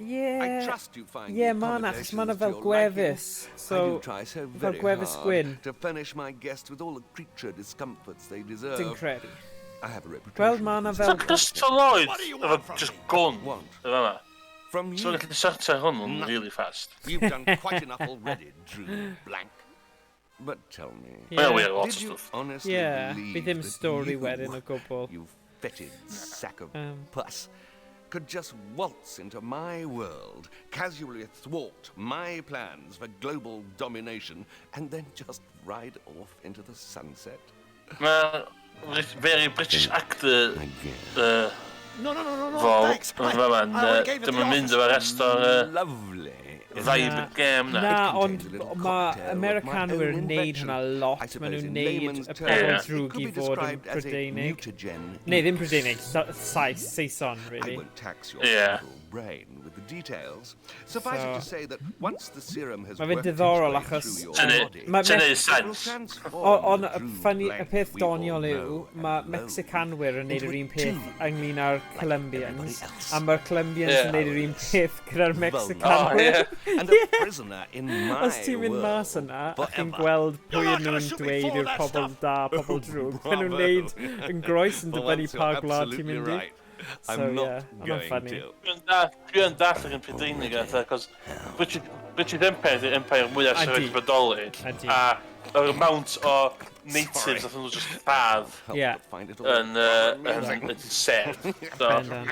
Ie. I trust you find Ie, the ma' 'na, achos ma' 'na fel accommodations to your liking. gwefus. I So, do try so fel very gwefus hard gwyn. to furnish my guests with all the creature discomforts they deserve. Dwi'n credu. I have a reputation. Gweld ma' 'na fel... Christopher Lloyd efo just gun. Efo yma. From So you. gallu sortio hwn yn really fast. You've done quite enough already, Drew Blank. But tell me, Well, we have lots did of you stuff. honestly Yeah, believe bydd ddim that stori you, wedyn o gwbl. You fetid sack of Um. pus could just waltz into my world, casually thwart my plans for global domination, and then just ride off into the sunset? Mae very British actor No, fo thanks. yn fama I already gave it dim the yn mynd office. efo'r rest o'r Lovely. vibe y gêm na. Na, It ond contains a little mae cocktail of my Americanwyr own yn neud invention. hwnna lot. I Maen suppose nhw'n in neud layman's y terms, pobl it drwg could i be fod yn described as a Prydeinig. mutagen Neu ddim Prydeinig, Sais, Saeson, I really. won't tax your Yeah. little brain with the details. Suffice it So- to say that once the serum has Mae fe'n worked its diddorol way achos- through your Sy'n body, Ma' sy'n me- neud it will sense. transform Ond the y Drew funny, y Blank peth we all doniol yw, know and mae loathe Mexicanwyr yn neud into yr a un peth two, ynglyn â'r Colombians, everybody else. a mae'r Colombians Yeah. yn neud yr un peth gyda'r Oh, Mexicanwyr. yeah. and a prisoner in my Os ti'n mynd world mas yna, a chi'n forever. gweld pwy You're not yn gonna nhw'n shoot me dweud full of yw'r that pobl stuff. da, pobl drwg. Maen nhw'n Bravo. neud yn groes yn For dibynnu once, pa you're gwlad ti'n absolutely mynd i. right. So, I'm not yeah, hwnna'n going funny. to. Dwi yn dall ag yn Prydeinig a cos British Empire ydy'r empire mwyaf sy'n Ydi. wedi bodoli. Ydi. A yr amount o natives nath nhw just lladd Help Yeah. but find it all yn amazing. yn insane. So, Bendant.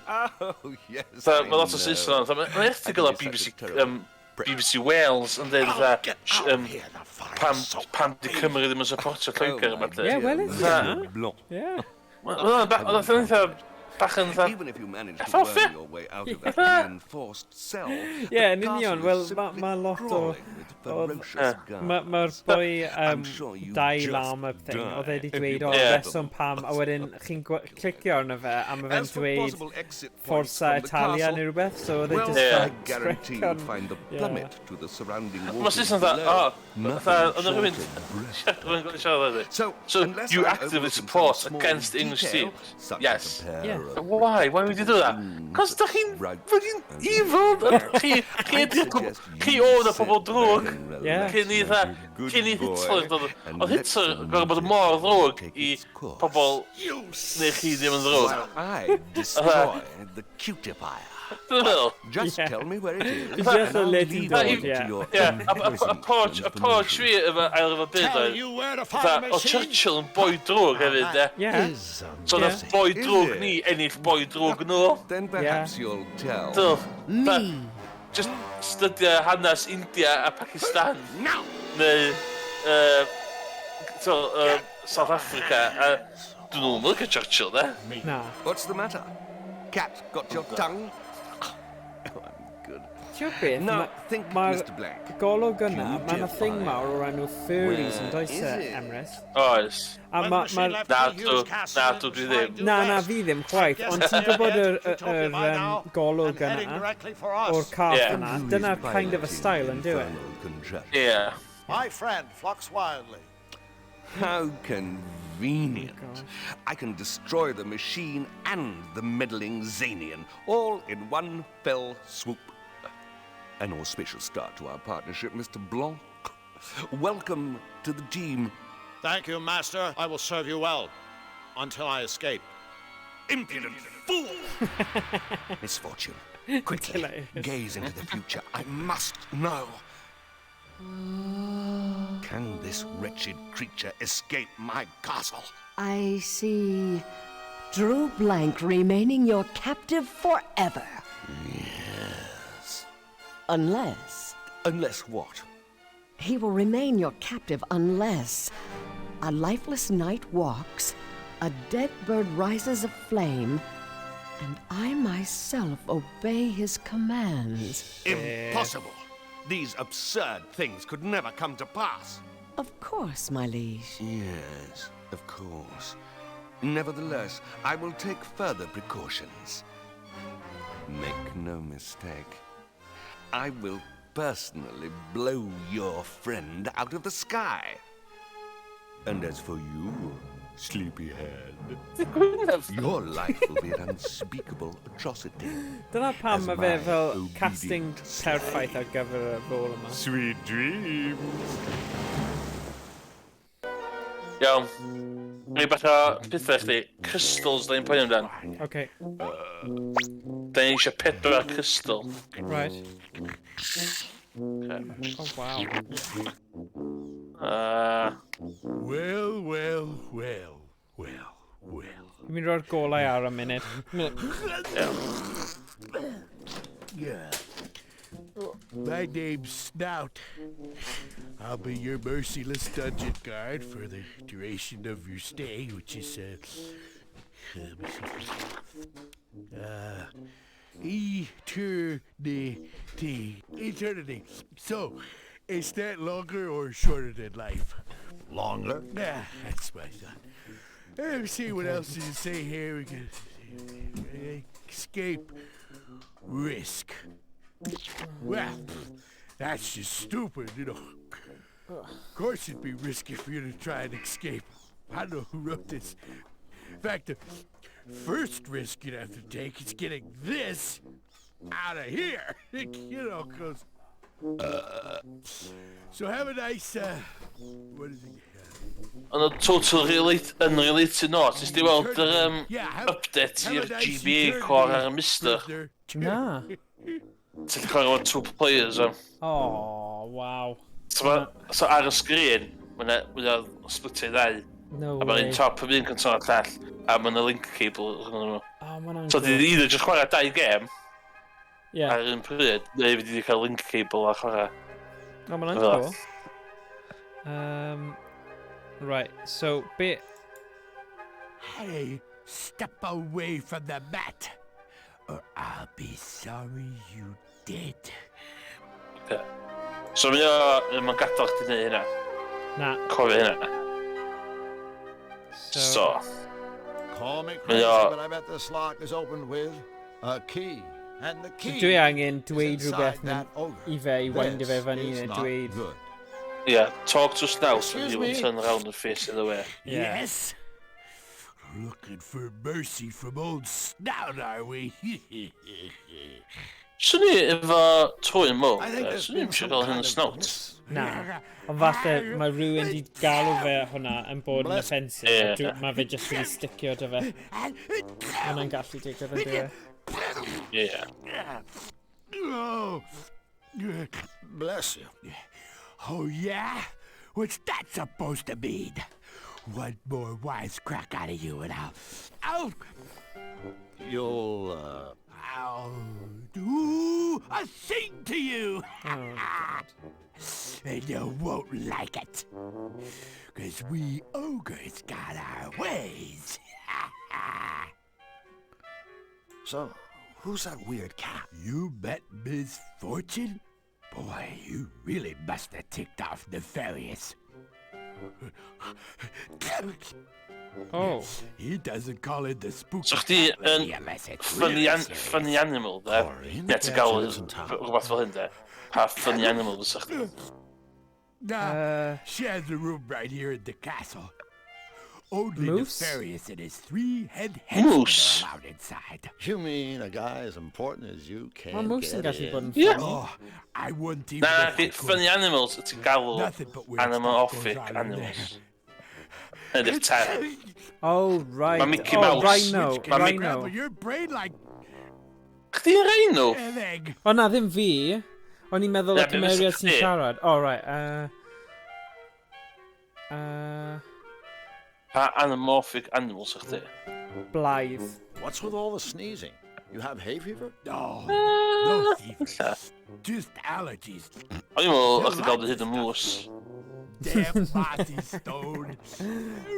Oh, yes, so I mae lot o know. Saeson ond mae'n erthygl I o can be BBC, such a terrible prick. BBC Wales yn dweud Oh, get fatha, out here, the fire pam, soak pam di Cymru ddim yn supportio Lloegr Oh, a my ballu. Yeah, dear well, it's Monsieur yeah. Blanc. Yeah. Oedd o'n eitha bach yn fatha, Even if you manage to F off, worm yeah. your way out of that reinforced cell, Ie, the yn union. castle Wel, is ma' simply ma' lot o- crawling with ferocious Mae'r ma guards. boi I'm sure you Dai just Lama thing, oedd e wedi die if dweud you o Yeah. reswm pam, a wedyn chi'n clicio arno fe, a mae fe'n As for dweud possible exit points Forza from the Italia castle, neu rhywbeth, so oedd e well, just Yeah. I fel guarantee trick you'd on... find the Yeah. plummet to the surrounding Mae waters Saeson fatha, below. o, Nothing fatha, oedd short rhywun, of breath. rhywun gwneud siarad oedd e. So, So, unless you I'm actively overlooking some support small against English detail, teams? such as Yes. a pair Yeah. of Why? Why would you do that? Cos da chi'n Right. fucking evil. Chi, chi ydi'r suggest chi you oedd y sit pobl drwg. back and Yeah. relax Cyn i like dda, a good cyn i boy Hitler dod. and Oedd let Hitler the gorfod bod music mor ddrwg take i its course. pobl You neu chi ddim yn ddrwg. While I destroy the cutifier. Dwi'n meddwl. Just Yeah. tell me where it is. Just and a I'll little leave dog, you to yeah. your Ie, a approach transformation. fi efo ail efo byd Tell oedd. you where to find Fatha, the o machine. Churchill yn boi drwg hefyd, de. Yeah. Is So Yeah. nath boi Is drwg it? ni ennill boi drwg nhw. Then perhaps you'll tell Do. Me. Just studio hanes India a Pakistan. Now! Neu, so, South Africa. A dyn nhw'n licio Churchill, de. Na. What's the matter? Cat got your tongue? Oh, I'm good. Ti'n gwybod beth? Now, Ma- think, Mae'r Mr. Blank. golwg yna, mae yna thing Cutifier. mawr o'r enw furries yn Where does is e, it? Emrys? Oes. A When ma- the machine ma'r... left Na, King Hugh's dw- castle, na, it dw was dwi flying ddim. due Na, na, west. fi ddim chwaith, Yes, ond ti'n they're gwybod headed yr, to yr, Utopia yr by now golwg and heading yna directly for us. o'r cath Yeah. yna, Who is dyna'r kind of a piloting style yn dyw e. infernal contraption? Ie. My friend, Flux Wildly. How convenient. I can destroy the machine and the meddling Zanian, all in one fell swoop. An auspicious start to our partnership, Mr. Blanc. Welcome to the team. Thank you, Master. I will serve you well until I escape. Impudent fool! Misfortune. Quickly, Hilarious. gaze into the future. I must know. Can this wretched creature escape my castle? I see Drew Blank remaining your captive forever. Yes. Unless. Unless what? He will remain your captive unless a lifeless knight walks, a dead bird rises aflame, and I myself obey his commands. Impossible! These absurd things could never come to pass. Of course, my liege. Yes, of course. Nevertheless, I will take further precautions. Make no mistake. I will personally blow your friend out of the sky. And as for you, Sleepyhead. Your life will be an unspeakable atrocity. Dyna pam As mae fe my fel obedient casting perffaith ar gyfer y rôl yma. Sweet dreams. Iawn. Rhai bach o pethau chdi. Crystals da ni'n poeni amdan. Okay. Da ni eisiau pedwar crystal. Right. Okay. Oh, wow. Well, well, well, well, well. Dwi'n mynd roi'r golau ar am munud. Yeah. My name's Snout. I'll be your merciless dungeon guard for the duration of your stay, which is, let me see. Eternity. Eternity. So, is that longer or shorter than life? Longer? Yeah, that's my thought. Let me see what else does it say here. We can escape risk. Well, that's just stupid, you know. Of course it'd be risky for you to try and escape. I don't know who wrote this. In fact, the first risk you'd have to take is getting this out of here. You know, 'cause... So have a nice, what is it? On a total relate, unrelated note, nes di weld yr update i'r GBA core ar y Mister? Na. Ti'n chwarae efo two players am. Oh, wow. So, so ar y sgrin, mae'n ma split i ddau. No A mae'n way. un top of un control a'r llall, a mae'n link cable rhwng nhw. Oh, ma' hwnna'n So di cool. either just chwarae dau gem Yeah. ar un pryd, neu fi di cael link cable a chwarae. Oh, ma' hwnna'n Fel 'a. cool. Right, so, be... Hey, step away from the mat, or I'll be sorry you did. Okay. So mae o, mae'n gadael chdi wneud hynna. Na. Cofio hynna. So... So. Call me Mae crazy, o, but I bet this lock is opened with a key. And the key Dwi angen is dweud inside rhywbeth that ogre. i fe, i windio fe This fyny is neu not dweud... good. Yeah, talk to Snout and Excuse he will me? turn around and face the other way. Yeah. Yes? Looking for mercy from old Snout, are we? Swn i efo trwyn mowr, I think there's swn i'n been eisiau some gael hyn kind yn of Snout. Na. Ond falle mae rhywun di galw fe hwnna yn bod yn Bless- offensive. Ie. A mae fe jyst wedi sticio dy fe. Hwnna'n gallu digwydd yn dyw e. Yeah. Oh. Bless you. Oh, yeah? What's that supposed to mean? One more wisecrack out of you and You'll, I'll do a thing to you! Oh, God. And you won't like it. 'Cause we ogres got our ways. So, who's that weird cat? You met Misfortune? Boy, you really must have ticked off Nefarious. Oh. He doesn't call it the spooky So chdi cat lady yn unless it's funny, really an serious. funny animal, de? Corinne? Ie, ti'n gael She lives in town. rhywbeth fel hyn, de? Pa funny animal fysa chdi? Nah, she has a room right here in the castle. Only Moose? Nefarious and his three head henchmen Moose? are allowed inside. You mean a guy as important as you Mae can't moose yn get gallu in? bod yn Yeah. funny. Oh, I wouldn't even Na, if I di, could. funny animals, ti'n galw Nothing but weird stuff goes anamorphic on in animals. Ydy'r term. Oh, right. Mae Mickey oh, Mouse. Rhino. Which can Rhino. scramble your brain like Chdi'n rhino? an egg. O na, ddim fi. O'n i'n meddwl y Ie, be fysa cymeriad sy'n chdi? siarad. Oh, right. Pa anamorphic animals ych chdi? Blaidd. What's with all the sneezing? You have hay fever? No, no fever. Ella. Just allergies. O'n i'n meddwl o'ch chdi gael dy hyd yn moose. Damn mossy stone.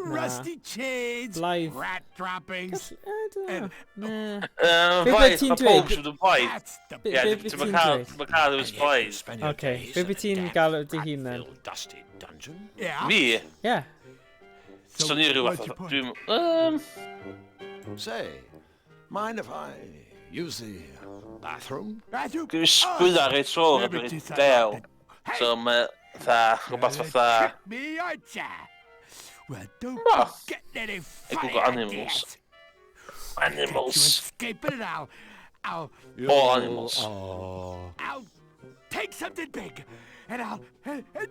Rusty chains. Blaidd. Rat droppings. I don't know. Nah. Yy, Be Blaidd, ti'n mae pob dweud? sydd yn blaidd. That's the Be- Ie, be- ti'n be ti'n cael, dweud? ti'n cael yw'n blaidd. Spend your Okay, days be in be a ti'n damp, galw dy hun then? rat-filled, dusty dungeon? Yeah. Fi? Yeah. So So ni rhyw what's fath your o... point? Dwi'n... Say, mind if I use the bathroom? Bathroom? Dwi'n sgwydda reit trôl a Never dwi'n decide del. that. Hey, So mae... Fatha, rhywbeth fatha... Trick me, aren't ya? Well, don't No. be getting any I funny Google animals. ideas. Animals. You escape it and I'll, All animals. I'll take something big and I'll, and Lle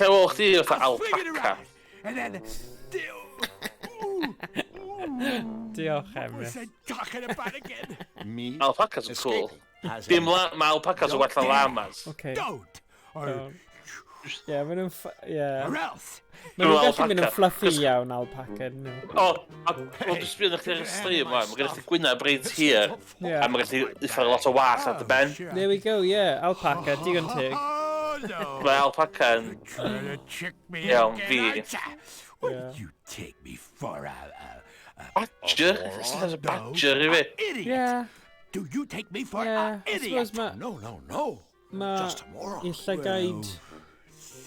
wel chdi fatha I'll swing it alpaca? around and then, Diolch, what's Emrys. I talking about again? Me? Alpacas are cool. As Dim in- la mae alpacas yn well na llamas. Okay. Don't. Or, Don't. Yeah, maen nhw'n... Yeah. or else. Maen nhw'n Dwi'n gallu mynd yn alpaca. fluffy iawn, alpaca, nhw. O, a wel, dwi'n sbio chdi ar y stream, wan. Mae gen i chdi gwyneb reit hir, Yeah. a mae gen i uffar lot o wallt ar dy ben. There we go, yeah, alpaca, digon teg. Oh, no. Mae alpaca yn... Trying to trick me Iawn, again, fi. aren't ya? What Yeah. do you take me for, Badger? This is a badger i fi. idiot? Yeah, Do you take me for yeah. an I idiot? suppose ma... No, no, no. Ma... Just a moron. I llygaid...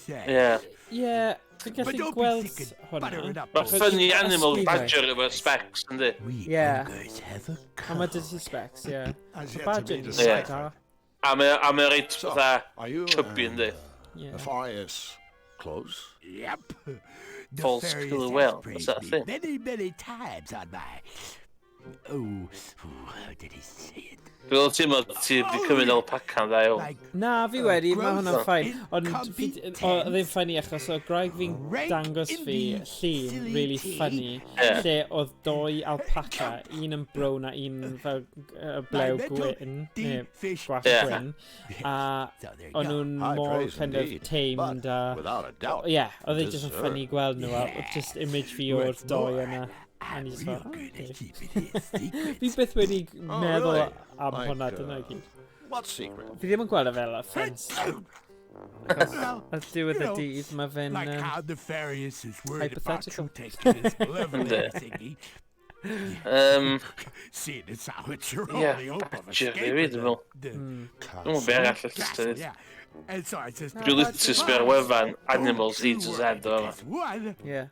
Yeah. Yeah, dwi'n But gallu don't be gweld thinking hwnna. buttering up. Mae Achos funny you've got animal ysgwyddau. badger efo specs, yndi? We Yeah. ogres have a A mae dy ti specs, yeah. As Ma yet to badger be yn deciphered. da. A mae a mae reit So, fatha are you chubby, yndi? Yeah. Nefarious close? Yep. False Nefarious killer has whale. What's praised that me thing? Many, many times on my... Oh, oh, how did he say it? Dwi'n teimlo ti wedi cymryd alpaca yn dda iawn. Like Na, fi wedi, mae hwnna'n ffain. Ond Incompetent. oedd e'n funny achos o graig fi'n Rank dangos fi llun imbecility. really funny Ie. lle oedd doi alpaca, un yn brown a un fel blew mental gwyn, neu fish. gwallt Ie. gwyn, a So there you o'n go. nhw'n High mor praise kind of indeed, tamed but a... without a doubt, Ie, oedd e just yn deserved. funny gweld nhw, a just image fi o'r What's doi more, yna. A ni just Real fel, "Oh, good at okay." keeping his secrets. Fi byth wedi Oh, meddwl really? am Like, hwnna, dyna i gyd. What secret? Fi ddim yn gweld e fel offence. Well, Ar diwedd you y know, dydd, mae fe'n... like how Nefarious is worried about hypothetical. you taking his malevolent Yndi. thingy. Seeing as how it's your Ie, only hope of badger fi escaping fi, dwi'n meddwl. the Dwi'n meddwl be arall castle, ystod. yeah. And so I just Dwi'n literally sbio ar wefan Animals E to Z o fama. One, Yeah.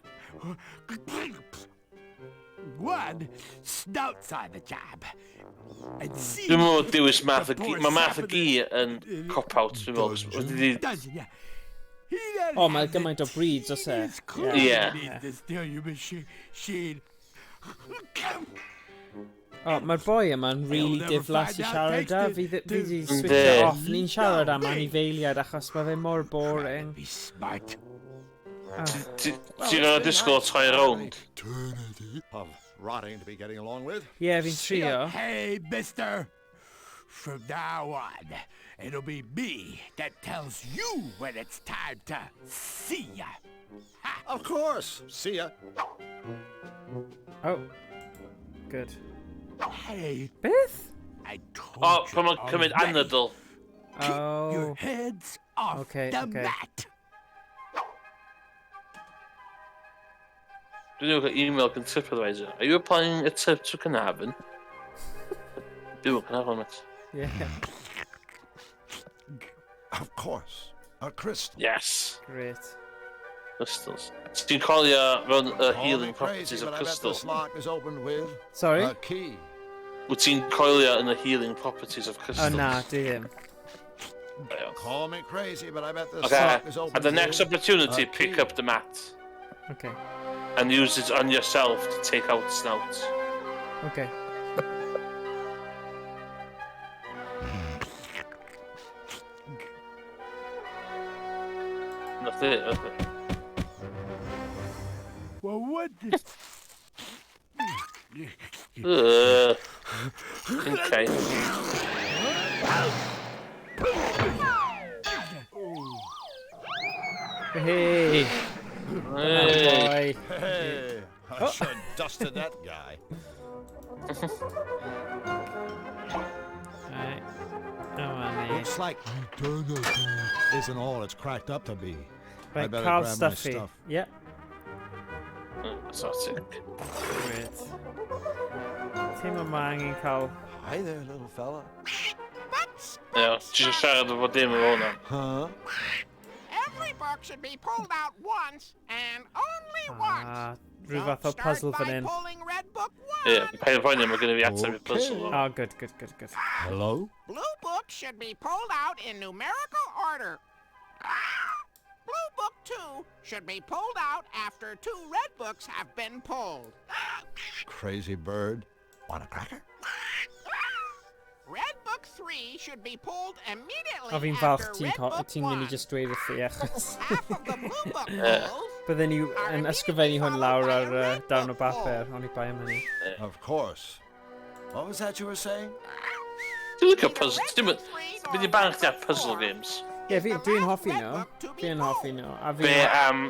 one snouts on the job. And see Dwi'n meddwl dewis math o the gi. poor Mae math o sap of gi yn cop-out, dwi'n meddwl. Wedi di... Dungeon, yeah. He doesn't O, mae have the gymaint o breeds, oes e? teeniest clue Yeah. he needs to steal your machine. O, mae'r boi yma'n really never diflas i find out siarad thanks â. to- Fi di Yndi. switcho off. Ni'n siarad am anifeiliaid achos mae fe mor boring. Be smart. Ti'n gwneud disgwyl troi rownd? Eternity of rotting to be getting along with. Ie, fi'n trio. Hey, mister. From now on, it'll be me that tells you when it's time to see ya. Of course. See ya. Oh. Good. Hey, Beth? I told O, you pan mae'n cymryd already. anadl. Keep your Oh. heads off Okay, the okay. mat. Dwi'n meddwl cael email gan TripAdvisor. Are you applying a trip to Caernarfon? Byw yn Caernarfon, mate. Yeah. Of course. A crystal. Yes. Great. Crystals. Ti'n colio fewn y Call me healing crazy, properties of but I bet crystal. this lock is opened with Sorry? a key. Wyt ti'n coelio yn y healing properties of O crystals? na, dwi ddim. Call me crazy, but I bet this Okay. lock is opened At the next with opportunity, a pick key. up the mat Okay. and use it on yourself to take out Snout. Okay. Nath it, nath it. Well, what the... Okay. Hey. Hey. Boy. Hey, I sure dusted that guy. Right. Oh, ni. Looks like eternity isn't all it's cracked up to be. I Right, better Carl grab my Stuffy. stuff. Yep. Exotic. Great. Teimlo ma angen cael... Hi there, little fella. Ie, ti eisiau siarad efo dim efo hwnna. Huh? Every book should be pulled out once and only once. Ah, rhyw fath o Don't start puzzle by fan hyn. pulling red book one. Ie, paid o poeni, mae gen i fi ateb i puzzle. Oh, good, good, good, good. Hello? Blue book should be pulled out in numerical order. Blue book 2 should be pulled out after 2 red books have been pulled. Crazy bird. Want a cracker? Red book 3 should be pulled immediately O, fi'n falch after ti'n red book ti'n mynd i 1. just dweud wrthi, achos... Half of the blue book Ie. pulls Bydden ni yn ysgrifennu hwn lawr ar darn o bapur, ond i bai am hynny. Of course. What was that you were saying? Dwi'n licio puzzle. Dwi'n mynd i barn chdi ar puzzle games. Ie, fi, dwi'n hoffi nhw. Dwi'n hoffi nhw. A Be fi... am...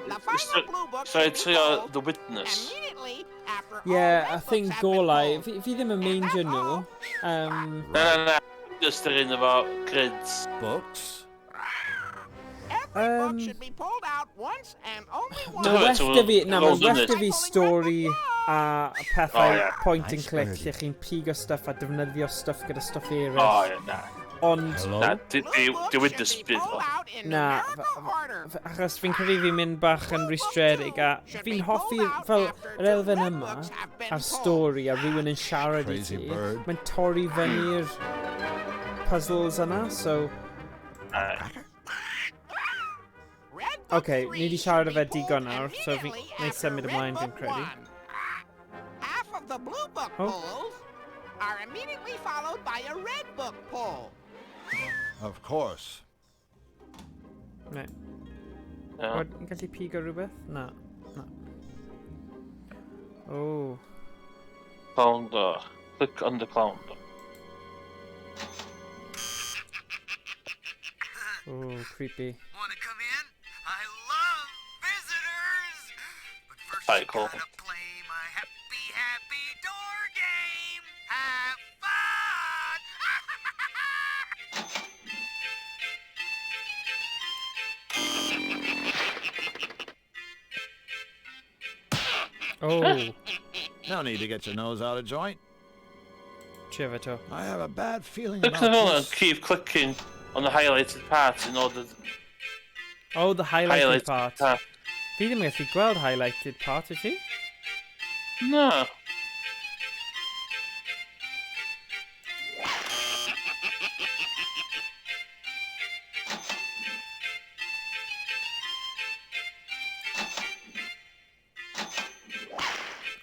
Sorry, trio The Witness. immediately after Ie, a thing golau, fi ddim yn meindio nhw. Na, na, na. Just yr un efo grids. Books? Every book should be pulled out once and only once. Mae'n well da fi, na, mae'n well da fi Pulling red stori a pethau O, ie. point and Nice click birdie. lle chi'n pigo stuff a defnyddio stuff gyda stuff eraill. O, ie, na. Ond, Hello? Na, di Witness bydd pulled o. out in na, numerical order. achos fi'n credu fi'n mynd bach yn rwystredig a fi'n hoffi fel yr elfen yma a'r stori a rhywun yn siarad i Crazy ti. bird. Mae'n torri fyny'r puzzles yna, so... Red book Okay, 3 ni 'di siarad should â fe be pulled digon nawr, so fi immediately wna i after symud red ymlaen fi'n book credu. 1. Half of the blue book Oh. pulls are immediately followed by a red book pull. Of course. Right. Ie. Wel, Yn gallu pigo rhywbeth? Na. Na. Oh. Clown door. Click on the clown door. Oh, creepy. Wanna come in? I love visitors! But first Alright, you cool. gotta play my happy, happy door game! Have fun! Oh. No need to get your nose out of joint. Trio fe to. I have a bad feeling Click about on the and this. keep clicking on the highlighted part in order to Oh, the highlighted highlight part. part. Fi ddim yn gallu gweld highlighted part, wyt ti? No.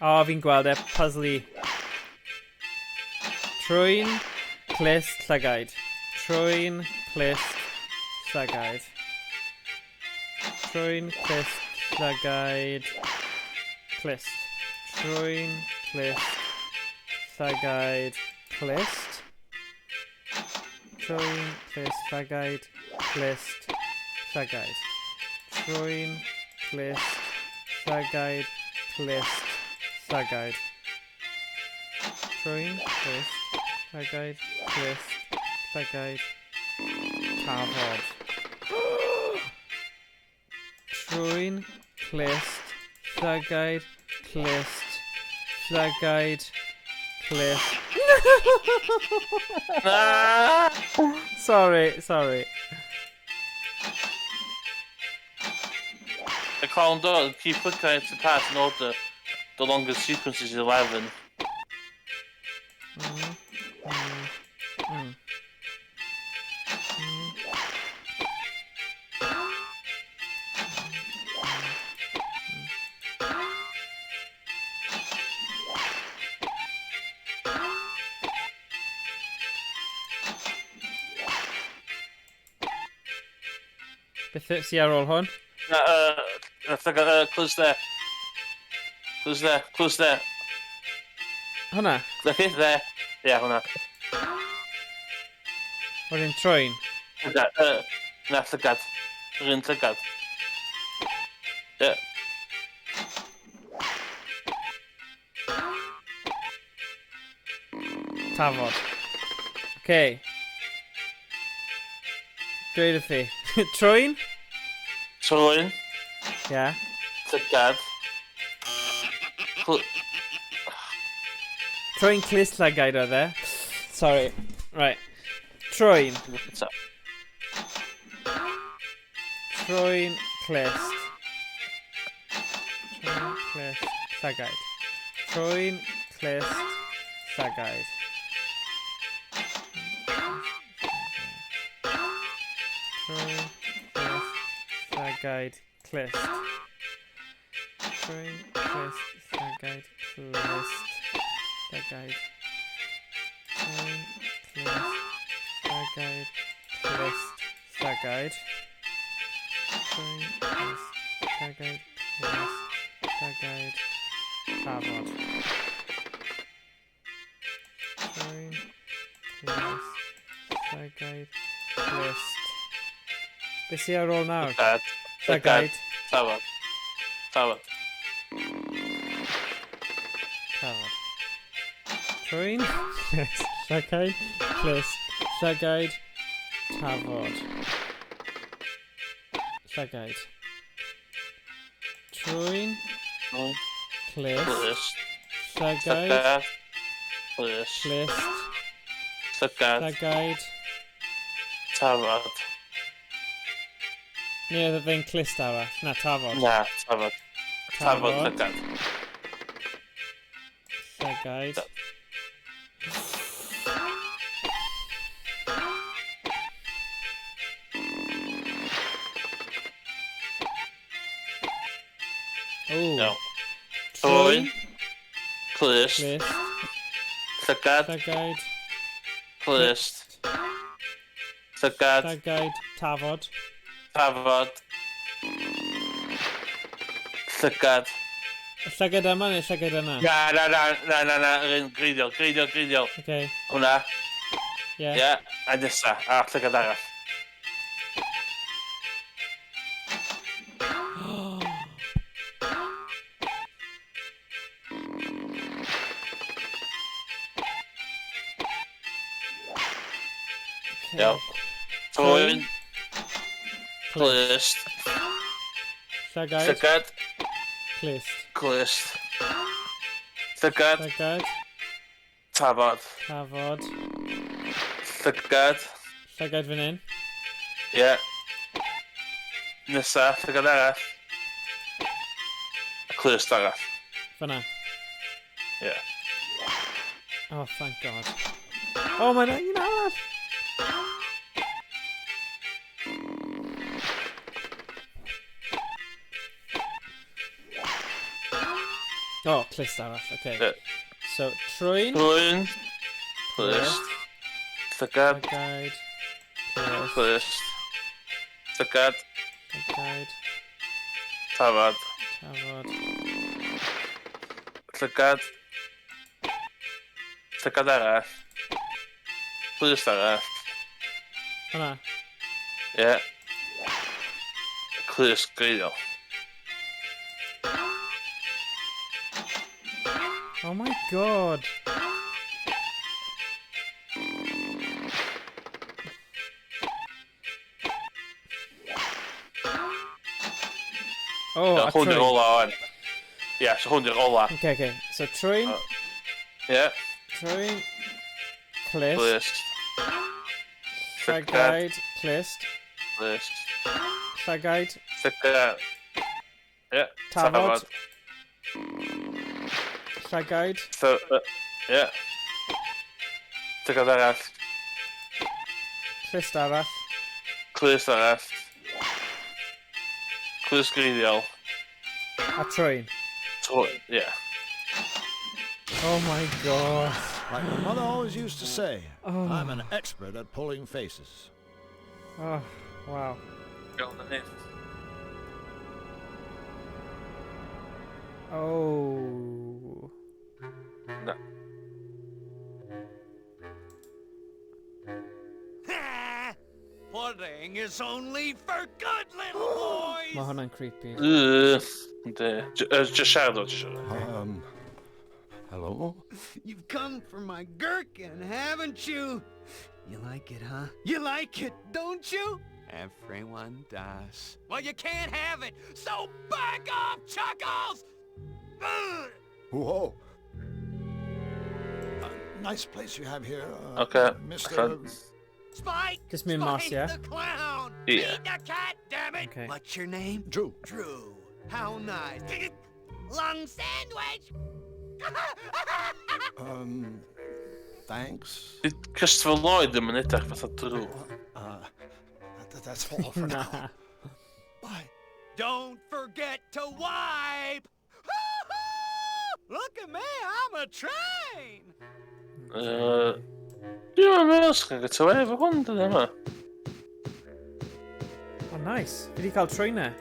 O, oh, fi'n gweld e, puzzly. Trwyn, clust, llygaid. Trwyn, clust, llygaid. Trwyn, clust, llygaid, clust. Trwyn, clust, llygaid, clust. Trwyn, clust, llygaid, clust, llygaid. Trwyn, clust, llygaid, clust, llygaid. Trwyn, clust, llygaid, clust, llygaid, tafod. Trwyn, clust, llygaid, clust, llygaid, clust. Na! Sorry, sorry. The clown door, keep clicking on the part in order. The longest sequence is 11. Beth sy ar ôl hwn? Na, close there. Close there, close there. Hwnna? Look it there. Yeah, hwnna. Wedyn trwyn. Llygad, na, llygad. Yr un llygad. Yeah. Tafod. Okay. Dweud wrth fi. Trwyn? Trwyn. Yeah. Llygad. Trwyn clust llygaid oedd e. Sorry. Right. Trwyn. Trwyn clust. Trwyn clust llygaid. Trwyn clust llygaid. Trwyn clust llygaid Clust. Trwyn, clust, llygaid, clust, llygaid. Trwyn, clust, llygaid, clust, llygaid. Trwyn, clust, llygaid, clust, llygaid, tafod. Trwyn, clust, llygaid, clust. Be sy ar ôl nawr? Llygad. Llygaid. Tafod. Tafod. Tafod. Trwyn, clust, llygaid, clust, llygaid, tafod. Llygaid. Trwyn, clust, Clust. llygaid, Llygad. Clust. clust, Llygad. llygaid. Tafod. Neu oedd e fe'n clust arall? Na, tafod. Na, tafod. Tafod llygad. Llygaid. O. Iawn. Trwyn. Clust. Clust. Llygad. Llygaid. Clust. Llygad. Llygaid. Tafod. Tafod. Llygad. Y llygad yma neu llygad yna? Na, na, na, na, na, na, yr un greiddiol, greiddiol, greiddiol. Okay. Hwna. Ie. Ie, a nesa, a llygad arall. Iawn. Trwyn. Clust. Llygaid. Llygad. Clust. Clust. Llygad. Llygad. Tafod. Tafod. Llygad. Llygad fan hyn. Ie. Nesa, llygad arall. A clust arall. Fyna. Ie. Oh, thank God. Oh, mae'n un arall! Oh, clust arall, okay. Ie. So, trwyn. Trwyn. Clust. Llygad. Llygaid. Clust. Clust. Llygad. Llygaid. Tafod. Tafod. Llygad. Llygad arall. Clust arall. Hwnna. Ie. Clust greiddiol. Oh my God. Oh, Iawn, a Hwn yw'r trwyn. ola o'n. Ie, so hwn yw'r ola. Okay, okay. So trwyn, Ie. trwyn, clust, Clust. llygaid, clust, Clust. llygaid, Llygad. Ie. Tafod. Llygaid, Ie. Llygad arall. clust arall, Clust arall. Clust greiddiol. a trwyn. Trwyn. Ie. Oh my God. Like my mother always used to say, Oh. I'm an expert at pulling faces. Oh, wow. Iawn, na ni. Oh. Na. Pudding is only for good little boys. Mae hwnna'n creepy. Yndi. Just siarad o, just siarad. Hello? You've come for my gherkin, haven't you? You like it, huh? You like it, don't you? Everyone does. Well, you can't have it, so back off, Chuckles! Ugh! Whoa. Nice place you have here. Okay. Mr. Spike! Just mynd mas, Spike ie? the clown! Ie. Feed the cat, damn it! Okay. What's your name? Drew. Drew. How nice. Lung sandwich! Thanks. Did Christopher Lloyd ddim yn edrych fatha Drew. That's all for now. Na. Bye. Don't forget to wipe! Look at me, I'm a train! Dwi'n meddwl sy'n get away efo hwn, dyna yma. Oh, nice. Fi wedi cael trwynau.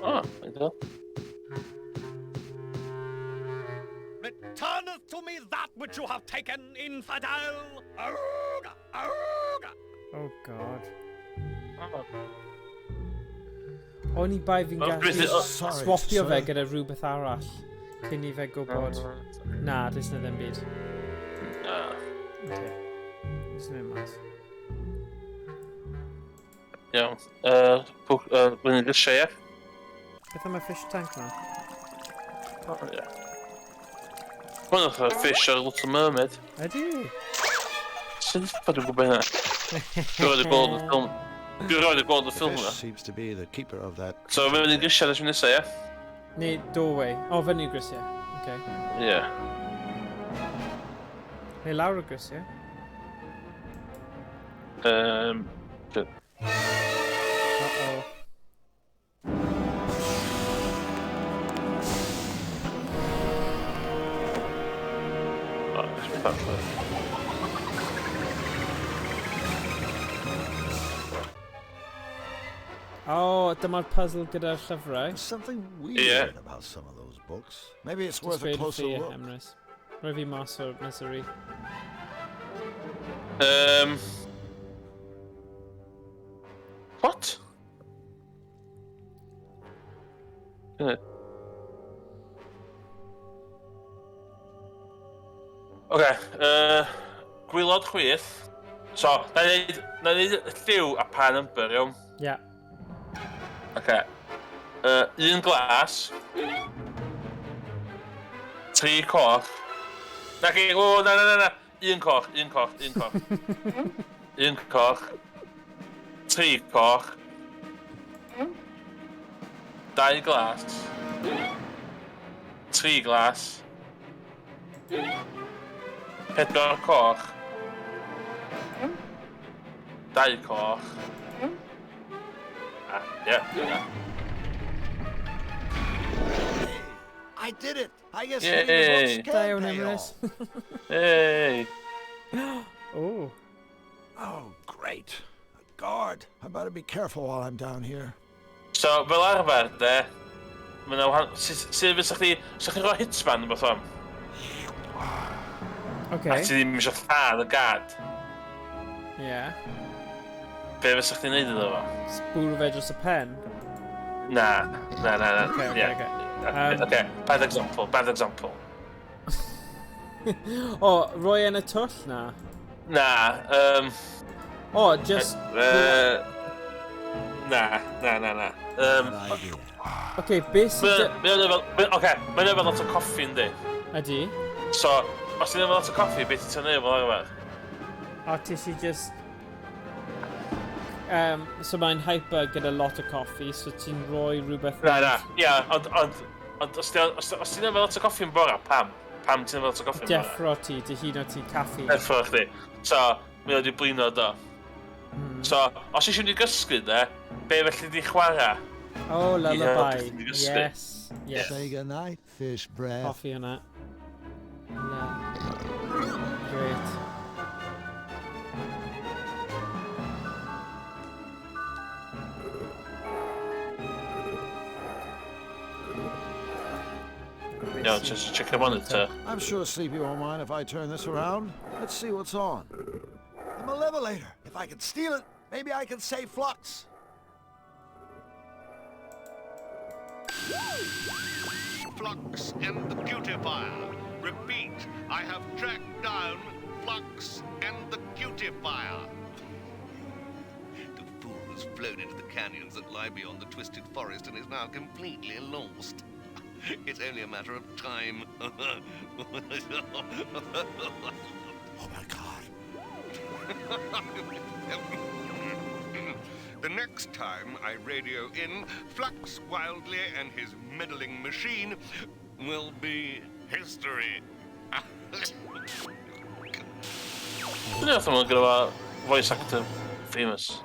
Oh, ideal. Returneth to me that which you have taken, infidel! Arrgh! Arrgh! Oh, God. O'n i bai fi'n gallu swapio fe gyda rhywbeth arall cyn i fe gwybod. Na, does na ddim byd. Na. Okay. Jyst yn mynd mas. Iawn. Fyny grisiau, ie? Beth am y fish tank na? Oh, ie. Hwn oedd fish o'r Little Mermaid. Ydy? Sut ffordd dwi'n gwybod hynna? Dwi'n rhaid i gweld y ffilm. Dwi'n rhaid i gweld y ffilm Fish yna. seems to be the keeper of that. So, fyny grisiau nes nesaf, ie? Neu doorway. O, fyny grisiau. Okay. Ie. Neu lawr y grisiau. Uh-oh. Oh, it's perfect. Oh, dyma'r puzzle gyda'r llyfrau. There's something weird Yeah. about some of those books. Maybe it's Just worth a gweud closer wrth fi, look. Emrys. Rhoi fi mas o'r misery. What? Oce, gwaelod chwith. So, na i ddeud lliw a pa number, iawn? Ie. Yeah. Oce. Un glas. 3 coch. Na gi, o, na, na, na, na. Un coch, un coch, un coch. Un coch. 3 coch. 2 glas. 3 glas. 4 coch. 2 coch. Ah, ie, yeah. I did it! I guess Yay. reading books Da can iawn, pay Emrys. off. Hey! Oh. Oh, great. A guard. I better be careful while I'm down here. So, fel arfer, de, mae yna wahan... Sut fysa chdi... Fysa chdi'n rhoi hitman yn beth am? Okay. A ti ddim eisiau lladd y gad. Yeah. Be fysa chdi'n neud iddo fo? Bwrw fe dros y pen? Na, na, na, na. Okay, okay, yeah. okay. Okay, bad example, bad example. O, roi yn y twll na? Na, O, just... Na, na, na, na. Okay, beth sydd... Oce, mae'n efo lot o coffi, yndi? Ydy. So, os ti'n efo lot o coffi, beth ti'n neud fel arfer? O, ti eisiau just... So mae'n hyper gyda lot o coffi, so ti'n rhoi rhywbeth... Na, na, ia, ond os ti'n efo lot o coffi yn bora, pam? Pam ti'n efo lot o coffi yn bora? Deffro ti, dy hun o ti caffi. Deffro chdi. So, mae wedi blino do. So, os eisiau mynd i gysgu, de, be felly di chwarae? Oh, lullaby. I gysgu. Yes, yes. Say goodnight, fish breath. Hoffi hwnna. Na. Great. Iawn, just check the monitor. I'm sure Sleepy won't mind if I turn this around. Let's see what's on. The Malevolator. If I can steal it, maybe I can save Flux. Flux and the Cutifier. Repeat, I have tracked down Flux and the Cutifier. The fool has flown into the canyons that lie beyond the Twisted Forest and is now completely lost. It's only a matter of time. Oh my God. The next time I radio in, Flux Wildly and his meddling machine will be history. Dwi'n meddwl mae'n gyda fo voice actor famous.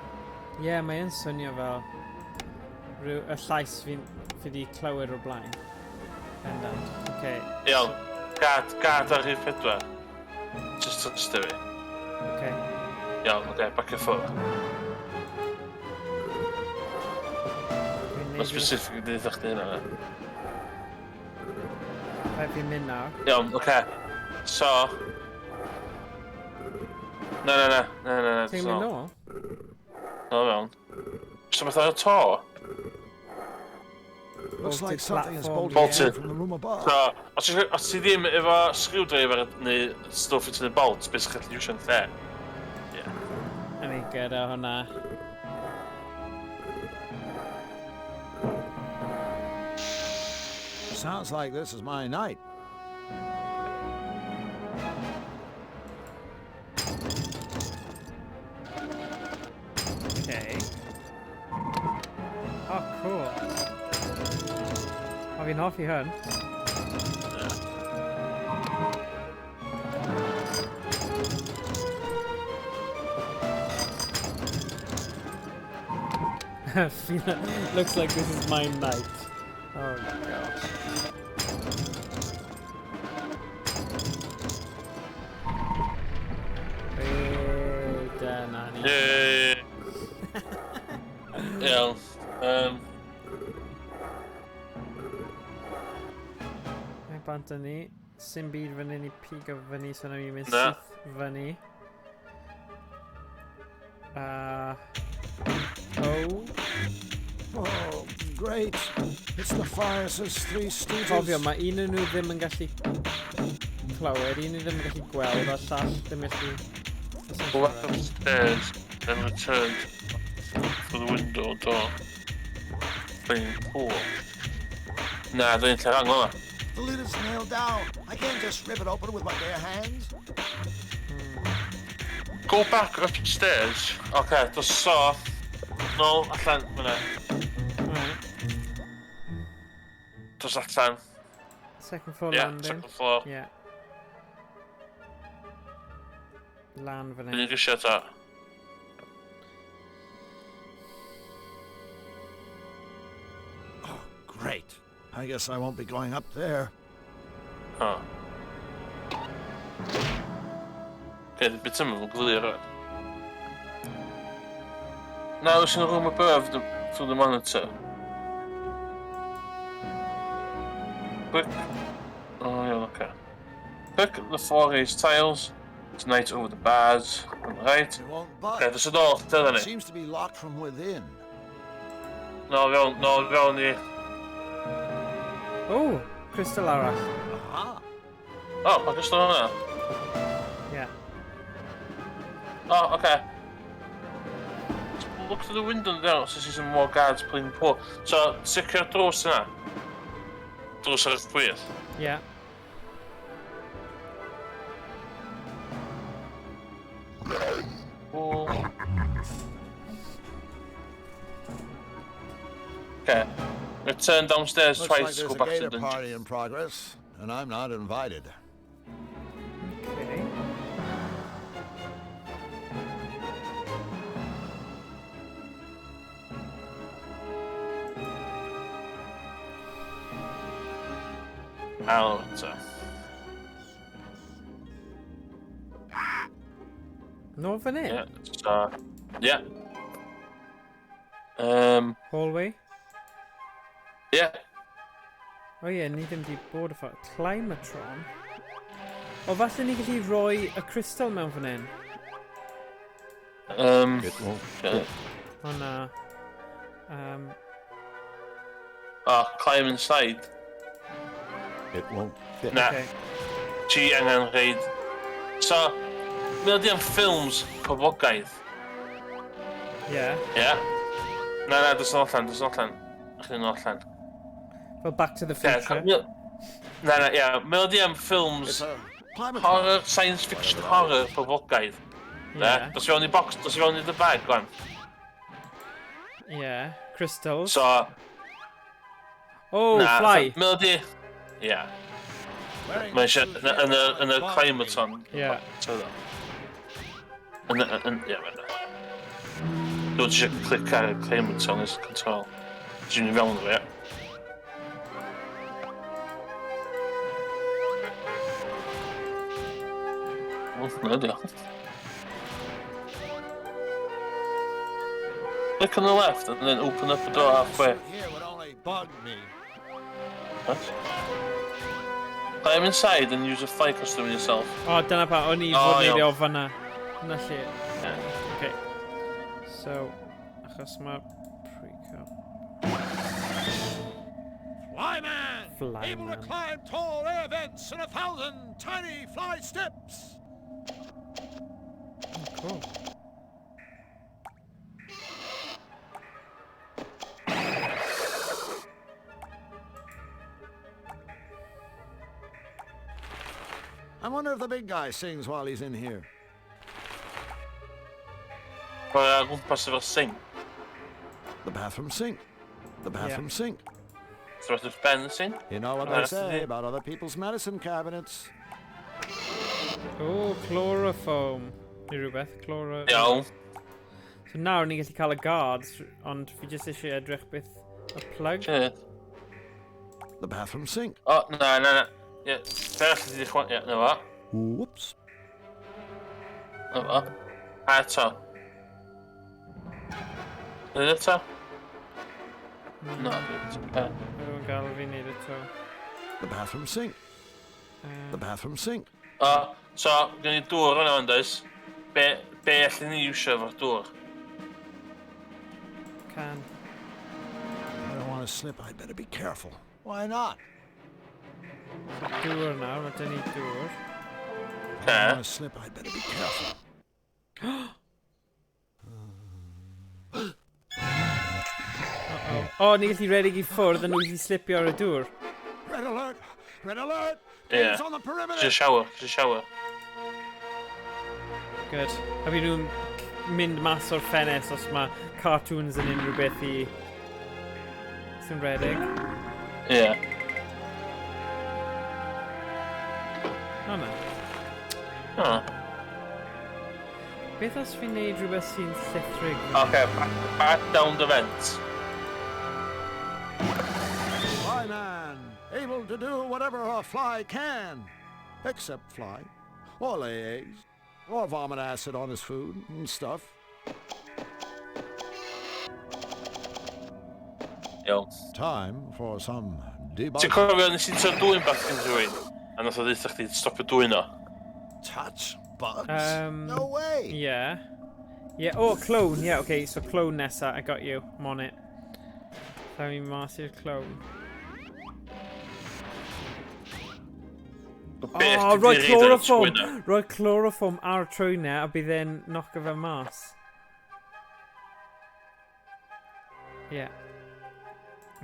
Ie, yeah, mae'n swnio fel. rhyw, y llais fi, fi di clywed o'r blaen. Bendant. Okay. Iawn. Gad, gad ar rhif 4. Just trust fi. Okay. Iawn, oce, okay, back and forth. Mae'n specific i ddeud chdi hynna. na. Rhaid fi'n mynd nawr. Iawn, oce. Okay. So... Na, na, na, na, na, na. Ti'n mynd nôl? No, fewn. So beth ar y to? Looks like something is bolted, Bolted. from the room above. So, os ti os ti ddim efo screwdriver neu stwff i tynnu bolt, beth sy'n gallu iwsio'n lle? Ie. A ni gyda hwnna. Sounds like this is my night. Okay. Oh, cool. O, fi'n hoffi hwn. Looks like this is my night. Oh gosh. Hey, dyna ni. Yay! Iawn. Mae bant yn ni. Sim byd fan hyn i pigo fyny, so na mi'n mynd Na. syth fyny. Oh. Oh, great. It's the Fire's Three Stooges. Cofio, mae un o'n nhw ddim yn gallu clywed, un nhw ddim yn gallu gweld, a llall ddim gallu... Go back upstairs, then return to the window door. Playing pool. Na, dwi'n lle rhan yma. The lid is nailed down. I can't just rip it open with my bare hands. Go back upstairs. Oce, dos so. Nôl allan, fyna. Right. Dos allan. Second floor Yeah, landing. second floor. Yeah. Lan fan Dwi'n hyn. grisiau ta. Great. I guess I won't be going up there. O. Okay, bit yma yn glir oed. Now it's in the room above the, through the monitor. Click. Oh, yeah, okay. Click the four raised tiles. Tonight over the bars. On the right. It won't budge. Okay, there's a door, dyna It ni. seems to be locked from within. No, fewn, no, fewn i... Oh, crystal arall. Aha. Oh, pa crystal hwnna? Yeah. Oh, okay. Look through the window there, so see some more guards playing pool. So, sicr drws yna. Drws ar y chwith. Yeah. Pool. Okay. Return downstairs Looks twice like to go there's a back to the gator dungeon. party in progress, and I'm not invited. Okay. Out. Nôl fan hyn? Yeah, so... Yeah. Hallway? Yeah. O ie, ni ddim di bod y ffordd. Climatron? O, falle ni gallu rhoi y crystal mewn fan hyn. It won't fit. O na. Oh, climb inside. It won't fit. Na. Okay. Ti angen reid. So, mae o di am ffilms poblogaidd. Yeah. Ie? Na, na, dos yn allan, dos yn allan. Chdi'n allan. Fel Back to the Ie, Future. Na, na, ie. Mae o di am ffilms horror, science fiction horror poblogaidd. Na, Ie. dos i fewn i box, dos i fewn i the bag, gwan. Yeah. Crystals. So... Oh, na, fly. Mae o di... Ie. Mae eisiau... Yn y, yn y climaton. Ie. Yn y... Yn, ie, mae'n... Dwi'n eisiau clic ar y climaton is control. Ti'n mynd fewn o fe. O, na, diolch. Click on the left and then open up the door halfway. Here would only bug me. What? Climb inside and use a fly costume on yourself. O, dyna pa, o'n i O, fod neud iawn. o fanna. Na lle. Okay. So, achos mae pre-cop. Flyman! Flyman. Able to climb tall air vents in 1,000 tiny fly steps! Oh, cool. I wonder if the big guy sings while he's in here. Chwarae o gwmpas efo'r sink. The bathroom sink. The bathroom sink. So wrth ben y sink. You know what Oh, they that's say it. about other people's medicine cabinets. O, chloroform. Neu rhywbeth, chloro... Iawn. So nawr ni'n gallu cael y guards, ond fi jyst eisiau edrych beth y plug. Ie. The bathroom sink. O, na, na, na. Ie, be arall ti 'di chwa... Ie, na fo. Whoops. Na fo. A eto. Nid eto? Na, dwi'n... Rwy'n gael fi wneud eto. The bathroom sink. The bathroom sink. O, so, gen i dŵr yna yn does? Be allan ni iwsio efo'r dŵr? Can. I don't want to slip. I'd better be careful. Why not? So dŵr nawr, mae dyn ni dŵr. I don't want to slip. I'd better be careful. Uh-oh. O, ni gallu redeg i ffwrdd a nhw gallu slipio ar y dŵr. Red alert! Red alert! Ie. Gangs on the perimeter! Just shower, just shower. Good. A fi nhw'n mynd mas o'r ffenest os mae cartoons yn unrhyw beth i... sy'n redeg. Ie. O na. O. Beth os fi'n neud rhywbeth sy'n llithrig? Okay, back down the vent. Flyman, able to do whatever a fly can, except fly, or lay eggs, or vomit acid on his food and stuff. Iawn. Time for some Ti'n debugging. cofio nes i trio dwyn bach yn rhywun? A nath o ddeutha chdi stopio dwyn o. Touch bugs? No way! Yeah. Yeah, oh, clone. Yeah, okay, so clone nesa. I got you. I'm on it. Thawn ni mas i'r clone. Beth Oh, dwi rhoi 'di reid ar y chloroform! trwyn o? Rhoi chloroform ar y trwynau a bydd e'n knockio fe mas. Yeah.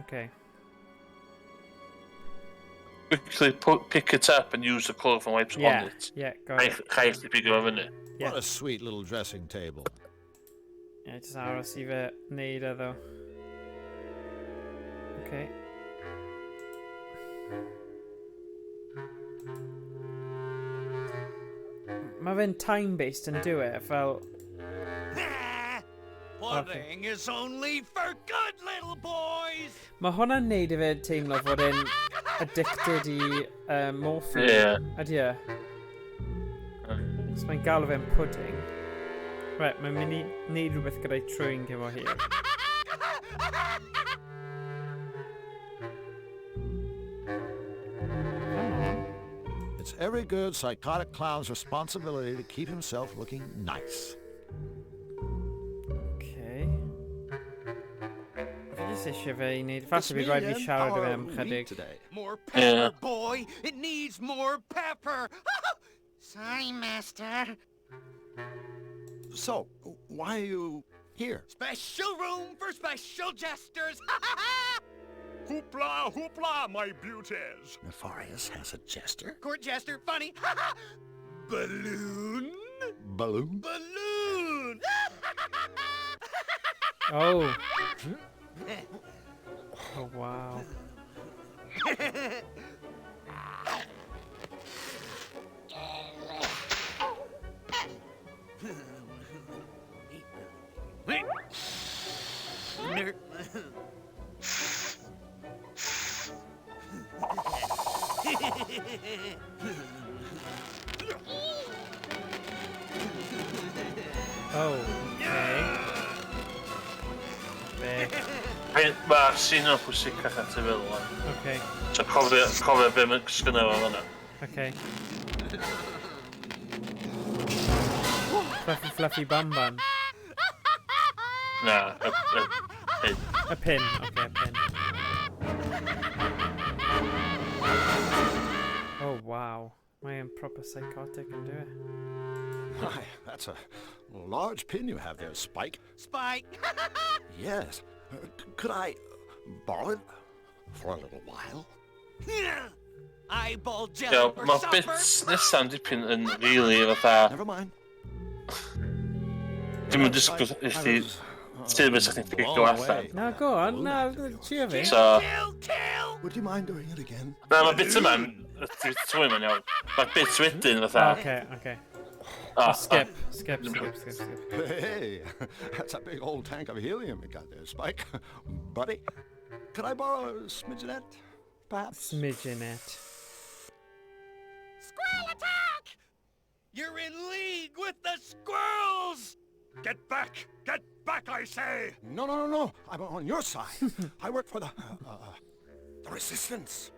Okay. Quickly pick it up and use the chloroform wipes on it. Yeah, got it. Rhaid chdi bigo fo fyny. Yeah. What a sweet little dressing table. Yeah, just aros i fe wneud e ddo. Okay. Mae fe'n time-based yn dyw e, fel... Pudding is only for good little boys! Mae hwnna'n neud i fe teimlo fod e'n addicted i morphine. Ie. Ydy e? So mae'n galw fe'n pudding. Right, mae'n mynd i neud rhywbeth gyda'i trwyn gyfo hir. Come on. It's every good psychotic clown's responsibility to keep himself looking nice. Okay. Fi jyst eisiau fe i wneud... Falle bydd rhaid fi siarad efo fe am chydig. More pepper, boy! It needs more pepper! Sorry, Master. So, why are you here? Special room for special jesters! Hoopla, hoopla, my beauties! Nefarious has a jester? Court jester, funny! Balloon! Balloon? Balloon! Oh. Oh, wow. Oh, okay. Be? Mae'r scene o'n pwysicach at y feddwl. wan. Okay. So cofio, cofio be mae'n sgynna fo fan'na. Okay. Fluffy fluffy bum bum. Na, y, y, y, A pin. Okay, a pin. Oh wow. Mae'n proper psychotic yn do it. My, that's a large pin you have there, Spike. Spike! Yes. Could I borrow it for a little while? Eyeball jelly Iawn, for Mae'r supper! bits nesa'n dipyn yn really fatha... Never mind. Dim yn disgwyl i chdi... Ti'n beth sa'ch chi'n pigo allan. No, go on. Na, cheer fi. So... Would you mind doing it again? Na, mae bit yma'n... Trwy ma'n iawn. Mae'r bits wedyn fatha... Okay, okay. Ah, Oh, skip, ah. skip, skip, skip, skip. Hey, that's a big old tank of helium you got there, Spike. Buddy, could I borrow a smidgenette, perhaps? Smidgenette. Squirrel attack! You're in league with the squirrels! Get back! Get back, I say! No, no, no, no. I'm on your side. I work for the Resistance.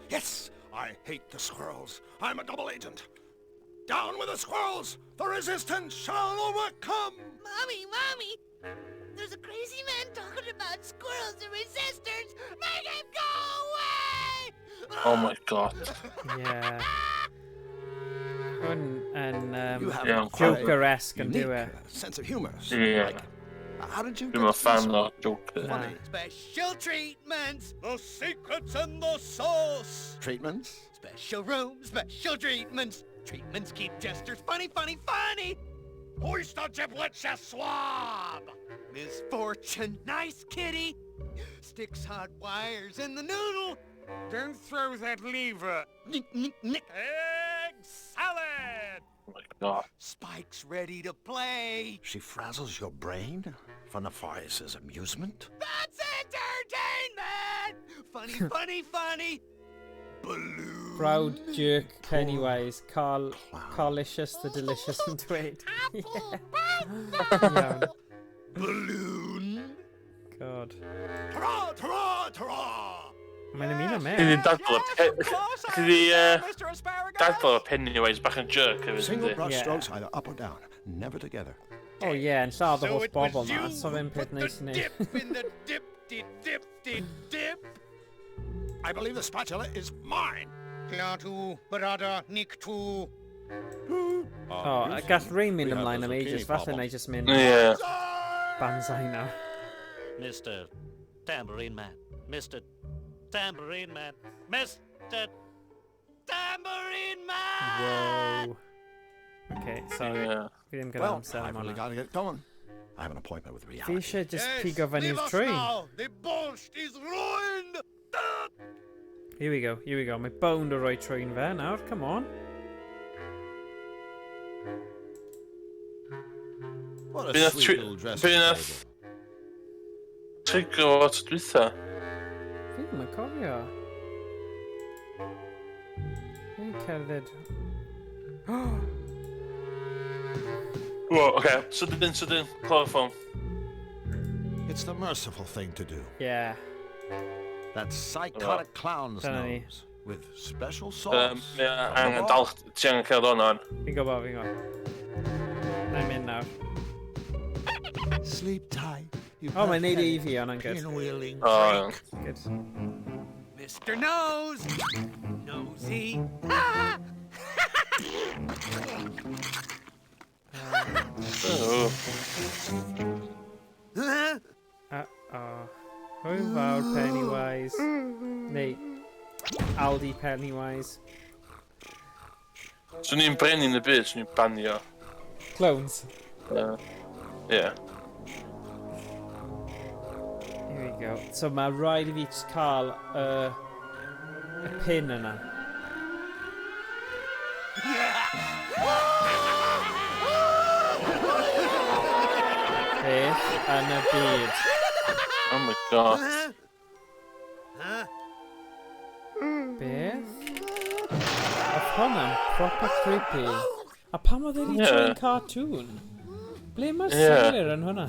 Yes, I hate the squirrels. I'm a double agent. Down with the squirrels! The Resistance shall overcome! Mommy, mommy! There's a crazy man talking about squirrels and resistors! Make him go away! Oh my god. Yeah. Hwn yn You have Yeah, quite a Joker-esque yn unique dyw e. sense of humor. Yeah. Spike. How did you Dwi'n get meddwl to be fan so o Joker. funny? Special treatments! The secret's in the sauce! Treatments? Special room, special treatments! Treatments keep jesters funny, funny, funny! Hoist the giblets, you swab! Misfortune, nice kitty! Sticks hot wires in the noodle! Don't throw that lever. Nick, nick, nick! Egg salad! Oh my god. Spike's ready to play! She frazzles your brain for Nefarious' amusement? That's entertainment! Funny, funny, funny! Balloon! Proud jerk Pennywise, Carl, Carlicious the Delicious yn dweud. Iawn. Balloon! God. Ta-ra, ta-ra, ta-ra! Mae'n ymuno Chi di mewn. dadl y... Chi di dadl y Pennywise bach yn jerk hefyd, Single yndi? brush Yeah. strokes either up or down, never together. Oh yeah, yn lladd y So holl it was bobl na, you so fe'n who peth put the neis i neud. dip in the dip-de dip-de dip! I believe the spatula is mine! Klaatu, barada, niktu. O, a gall rhain mynd ymlaen am ages, falle na i just mynd Ie. banzai nawr. Mr. Tambourine Man. Mr. Tambourine Man. Mr. Tambourine Man! Whoa. Okay, sorry. Ie. Fi ddim gyda Well, amser I've am really hwnna. got to get going. I have an appointment with Fi reality. eisiau just pigo fyny leave i'r us trwy. now. The borscht is ruined! Here we go, here we go. Mae bownd o roi trwy'n fe nawr, come on. What Be a nath sweet tri- little dressing be nath table. trigger o tro dwytha? Fi ddim yn cofio. Fi'n cerdded. Whoa, oce. Sydyn, sydyn. Chloroform. It's the merciful thing to do. Yeah. That psychotic clown's Dyna ni. nose with special sauce. Mae from the angen bar. dal... Ti angen cael hwnna on. Fi'n gwybod, fi'n gwybod. Na i'n mynd nawr. Sleep tight. You O, mae'n neud i pathetic fi, hwnna'n good. Pinwheeling O, iawn. Good. Mr. Nose! Nosy! Oh. Uh-oh. Hwyl fawr Pennywise. Neu, Aldi Pennywise. Swn i'n brenin y byd, swn i'n banio. Clones. Ie. Here we go. So mae rhaid i fi just cael y, y pin yna. Beth yn y byd. Oh my god. Beth? Hwnna'n proper creepy. A pam oedd e wedi yeah. troi'n cartoon? Ble mae'r yeah. synnwyr yn hwnna?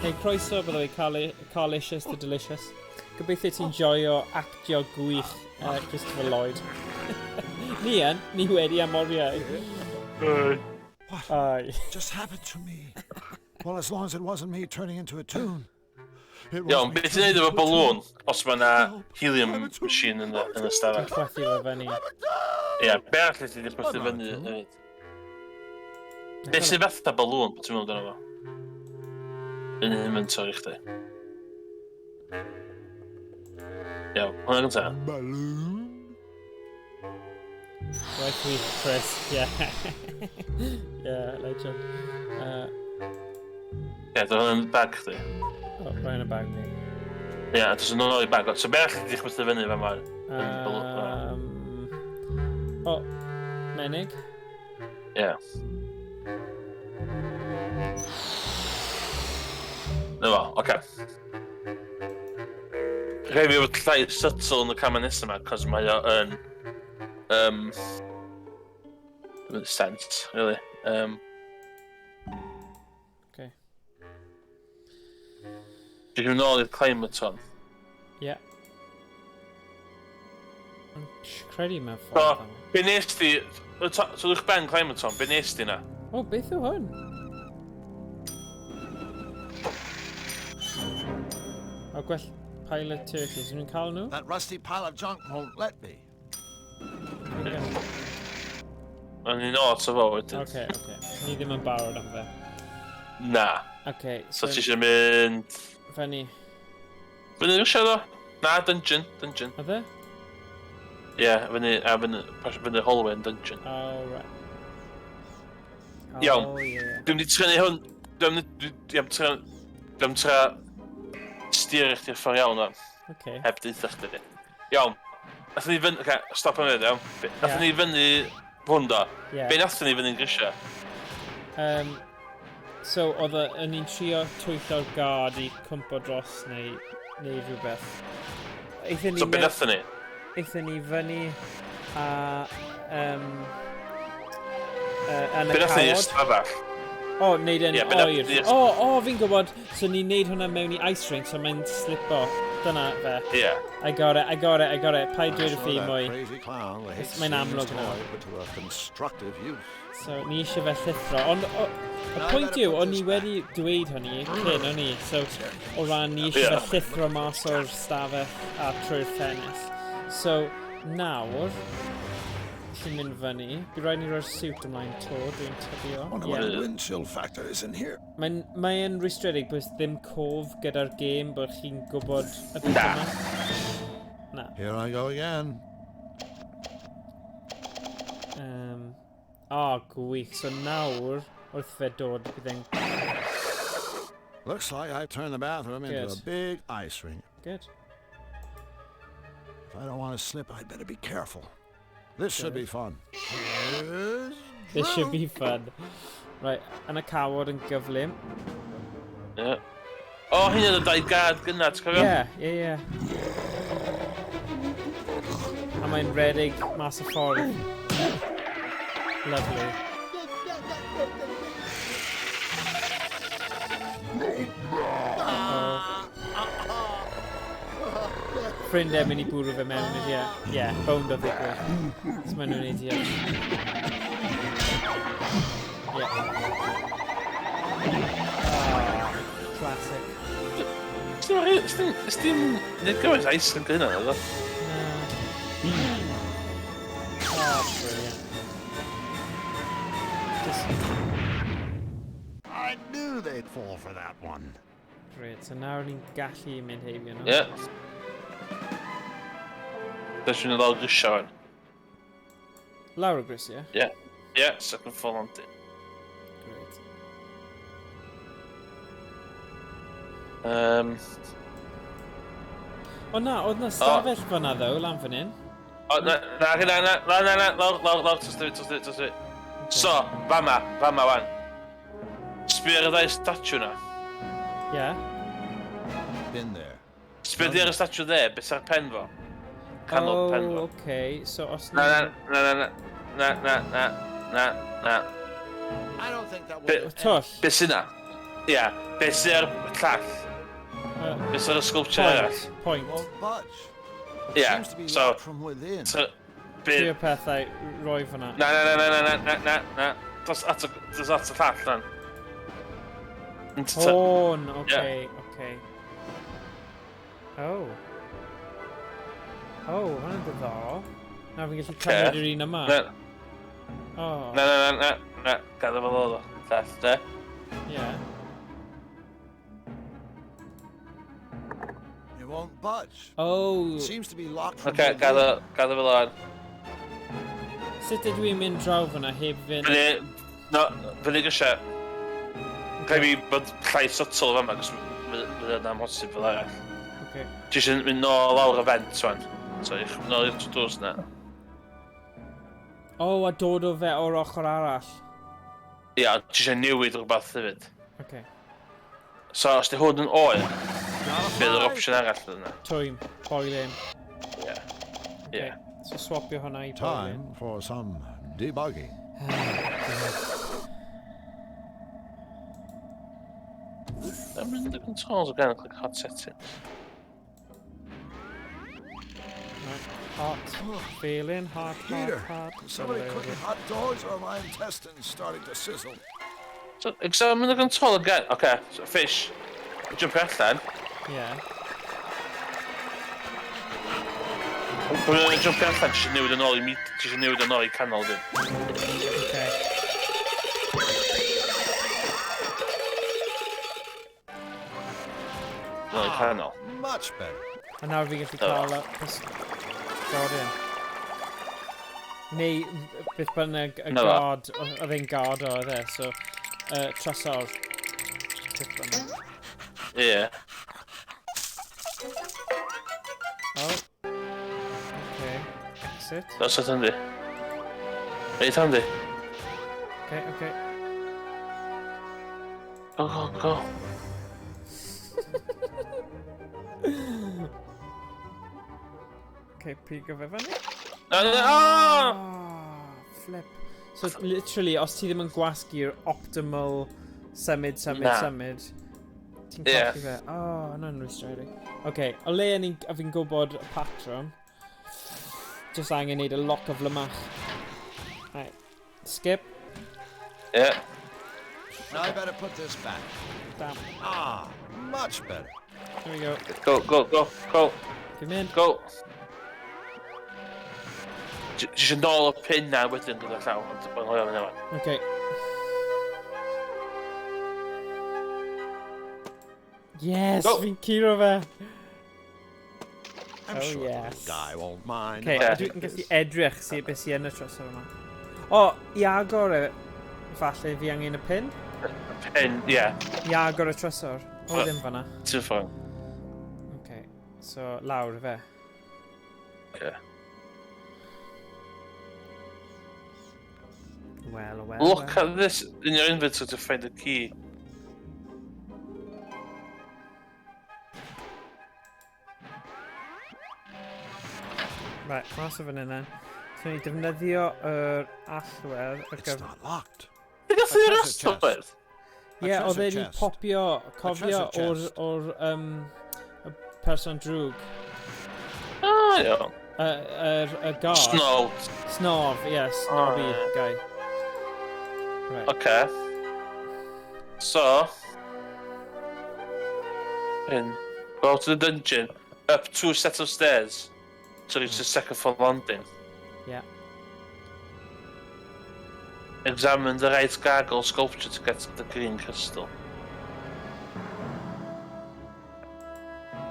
Hey, croeso, by the way, Carlicious the Delicious. Gobeithio ti'n joio actio gwych Christopher Lloyd. ni yn, ni wedi am oriau. What Aye. just happened to me? Well, as long as it wasn't me turning into a toon. It Iawn, wasn't me beth ti'n neud turning efo into a toon. balloon os mae yna helium machine yn y, yn y stafell? Chwythu fo fyny. Ie, be arall ti wedi chwythu fyny hefyd? Be sy'n fatha balloon, beth ti'n meddwl amdano fo? Yn inventory chdi. Iawn, hwnna gynta. Balloon? Right wych, Chris. Yeah. Yeah, legend. Ie, dyna hwnna'n bag chdi. Oh, right in y bag fi. Ie, yeah, dwi'n nôl i bag. So be arall ti wedi chwythu fyny fan ma'n? Oh, menig. Ie. Na fo, oce. Rhaid fi fod llai subtle yn y camau nesaf yma, cos mae o yn... Sense, really. Okay. Dwi'n mynd nôl i'r Climaton. Yeah. Yn credu mewn So, ffordd. be nes di... So, uwch ben Climaton, be nes di na? O, beth yw hwn? O, gwell pilot turkeys. Ydyn nhw'n cael nhw? That rusty pile of junk won't let me. O'n i'n o'r fo wedyn. Oce, oce. Ni ddim yn barod am fe. Na. Oce, So ti eisiau mynd... Fyny. Fyny rwsio ddo? Na, dungeon, dungeon. Oedd e? Ie, yeah, fyny, a fyny, fyny hallway yn dungeon. Oh, right. Iawn. Oh, yeah. Dwi'n mynd i trynu hwn... Dwi'n mynd i... Dwi'n Dwi'n tra... Steer i chdi'r ffordd iawn o'n. Okay. Heb deutha chdi. Iawn. Nathon ni fyny... Oce, stop am funud, iawn. Nathon ni fyny hwn do. Ie. Be nathon ni fyny'n grisia? So, oedd o'n i'n trio twyllo'r guard i cwmpo dros neu, neu rhywbeth. Aethon ni So be nathon ni? Aethon ni fyny a... Yn y Be nathon ni cawod. ystafell? O, neud e'n Ie, be nath- oer. ie. O, o, fi'n gwybod. So ni'n neud hwnna mewn i ice rink, so mae'n slipo. Dyna fe. Ie. I got it, I got it, I got it. Paid dweud Sure wrth fi that mwy. crazy clown would hate It's- seeing Mae'n his amlwg toy nawr. put to a constructive use. So, ni eisiau fe llithro. Ond, y pwynt yw, o'n i wedi dweud hynny cyn, o'n i. So, o ran ni eisiau Ie. fe llithro mas o'r stafell a trwy'r ffenest. So, nawr, chi'n mynd fyny. Bydd rhaid ni roi'r suit ymlaen to, dwi'n tybio. Wonder what the wind chill factor is in here. Mae'n mae yn rwystredig bod ddim cof gyda'r gêm bod chi'n gwybod y beth Na. yma. Na. Here I go again. O, gwych. So nawr, wrth fe dod, bydd e'n... Looks like I've turned the bathroom into a Good. big ice rink. Good. If I don't want to slip, I'd better be careful. This should be fun. Here's This should be fun. Right, yn y cawod yn gyflym. Ie. O, hynny oedd y dau gad gynna, ti'n cofio? Ie. A mae'n redig mas y ffordd. Lovely. Oh. Ffrindiau mynd i bwrw fe mewn, ydy e? Ie, bownd o ddigwydd. So maen nhw'n idiot. Ie. Ah, classic. Ysdim... Nid gymaint ice rink hynna, oedd o? Na. Oh, brilliant. Just I knew they'd fall for that one. Great, so nawr ni'n gallu mynd heibio nhw. Ie. Dwi'n mynd lawr grisia fan. Lawr y grisiau. Ie. Ie, second floor landing. Great. O na, oedd na stafell fyna ddo, lan fan hyn. O, na, na, na, na, na, na, na, lawr, lawr, lawr, tos fi, tos fi, tos fi. So, fama, fama wan. Sbio ar y ddau statue na. Ie. Been there. Sbio di ar y statue dde, beth ar pen fo? Canol oh, pen fo. okay. So os Na, na, na, na, na, na, na, na, na. I don't think that Be, will. Twll. Be sy'n na? Ia, be sy'n ar llall? Be sy'n ar y sculpture arall? Point. Won't budge. Ia, Seems to be so... locked from within. So, be... Trio pethau roi fyna. Na, na, na, na, na, na, na, na. Dos at y, dos at y llall, nan. Hwn, okay, okay. Oh. Oh, hwnna'n diddorol. Na, fi'n gallu cymryd yr un yma. Na, Oh. na, na, na, na, na. Gadael fel oedd o. Llall, de. Yeah. It won't budge. Oh. It seems to be locked from Oce, within. gadael, gadael fel oedd. Sut ydw i'n mynd draw fyna heb fynd? Fyny, no, fyny gysia. Rhaid fi bod llai subtle fama, cos fydd yna amhosib fel arall. Okay. Ti eisiau mynd nôl lawr y vent, wan. So, i'ch mynd nôl i'r drws na. Oh, a dod o fe o'r ochr arall. Ia, ti eisiau newid rhywbeth hefyd. Okay. So, os di hwn yn oer, bydd yr opsiwn arall yna. Twym, boiling. Ie. Ie. So swapio hwnna i boiling. Time for some debugging. I'm in the controls again, click hot settings. Right, hot. Feeling hot, hot, Peter, hot. is somebody cooking hot dogs or are my intestines starting to sizzle? So, examine the control again. Okay, so fish. Jump allan. Yeah. Pan mae'n jump allan, ti eisiau newid yn ôl i mid, ti eisiau newid yn ôl i canol dyn. Okay. Yn ôl i canol. Much better. A nawr fi'n gallu cael y pysgodyn. Neu, beth bynnag, y Na fo. guard, oedd e'n guard oedd e, so, trysor. Beth bynnag. Ie. Oh. Okay. Exit. Dos at hynny. Reit hynny. Okay, okay. Go, go, go. Okay, pigo fe fyny. Na, na, na, oh! Oh, flip. So, literally, os ti ddim yn gwasgu'r optimal symud, symud, Na. symud, ti'n Ie. colli fe. Oh, hwnna'n rwystredig. Okay, o le ni'n, a fi'n gwybod y patrwm. Just angen neud y lot o flymach. Right. Skip. Ie. Now I better put this back. Damn. Ah, much better. Here we go. Go, go, go, go. Fi'n mynd. Go. Ti eisiau nôl y pin na wedyn gyda llaw, ond mae'n hwyl yn efo. Okay. Yes, Go. fi'n curo fe. I'm Oh, sure the yes. little guy won't mind. Okay, if I a take dwi'n gallu this. edrych si beth sy'n yn y trysor yma. O, i agor e, falle fi angen y pin? Pin, ie. I agor y trysor. O, ddim fanna. Ti'n ffordd. Okay, so lawr fe. Ie. Well, well, Look well. at this in your inventory to find the key. Right, mas o fan hyn then. So ni defnyddio yr allwedd ar It's gyfer... not locked. Ti'n gallu A i'r treasure allwedd? Ie, A oedd e treasure wedi chest. popio, cofio treasure o'r, chest. o'r, y person drwg. Ah, iawn. Yr y guard. Snow. Snov, yes, snobby Oh, ie. guy. Right. Okay. So. In. Go to the dungeon. Up two sets of stairs. To reach the second floor landing. Yeah. Examine the right gargoyle sculpture to get the green crystal.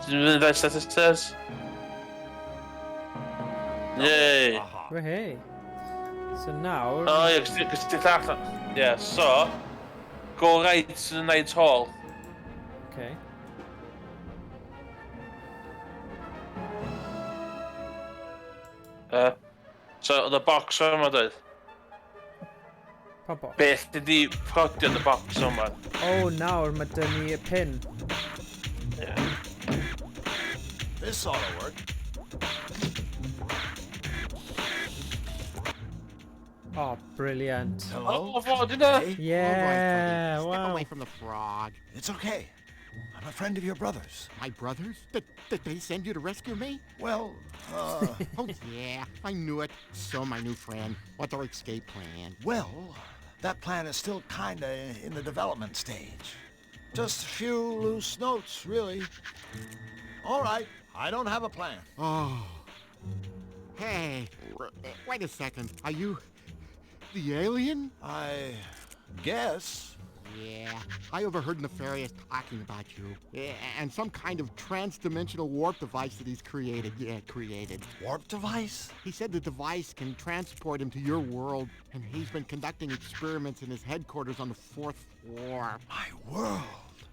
Did you right set of stairs? Yay! Well, hey. So now... Oh yeah, cos ti'n llall. Yeah, so... Go right to the Night Hall. Okay. So, oedd y box yma dweud. Pa box? Beth di prodio yn y box yma? Oh, nawr mae dyn ni y pin. Yeah. This ought to work. Oh, brilliant. Hello? Oh, fod yna! Yeah, All right, buddy. Step wow. away from the frog. It's okay. I'm a friend of your brother's. My brothers? Did they send you to rescue me? Well, Oh, yeah, I knew it. So, my new friend, what's our escape plan? Well, that plan is still kinda in the development stage. Just a few loose notes, really. All right, I don't have a plan. Oh. Hey, wait a second. Are you the alien? I guess. Yeah, I overheard Nefarious talking about you. Yeah, and some kind of trans-dimensional warp device that he's created. Yeah, created. Warp device? He said the device can transport him to your world, and he's been conducting experiments in his headquarters on the 4th floor. My world.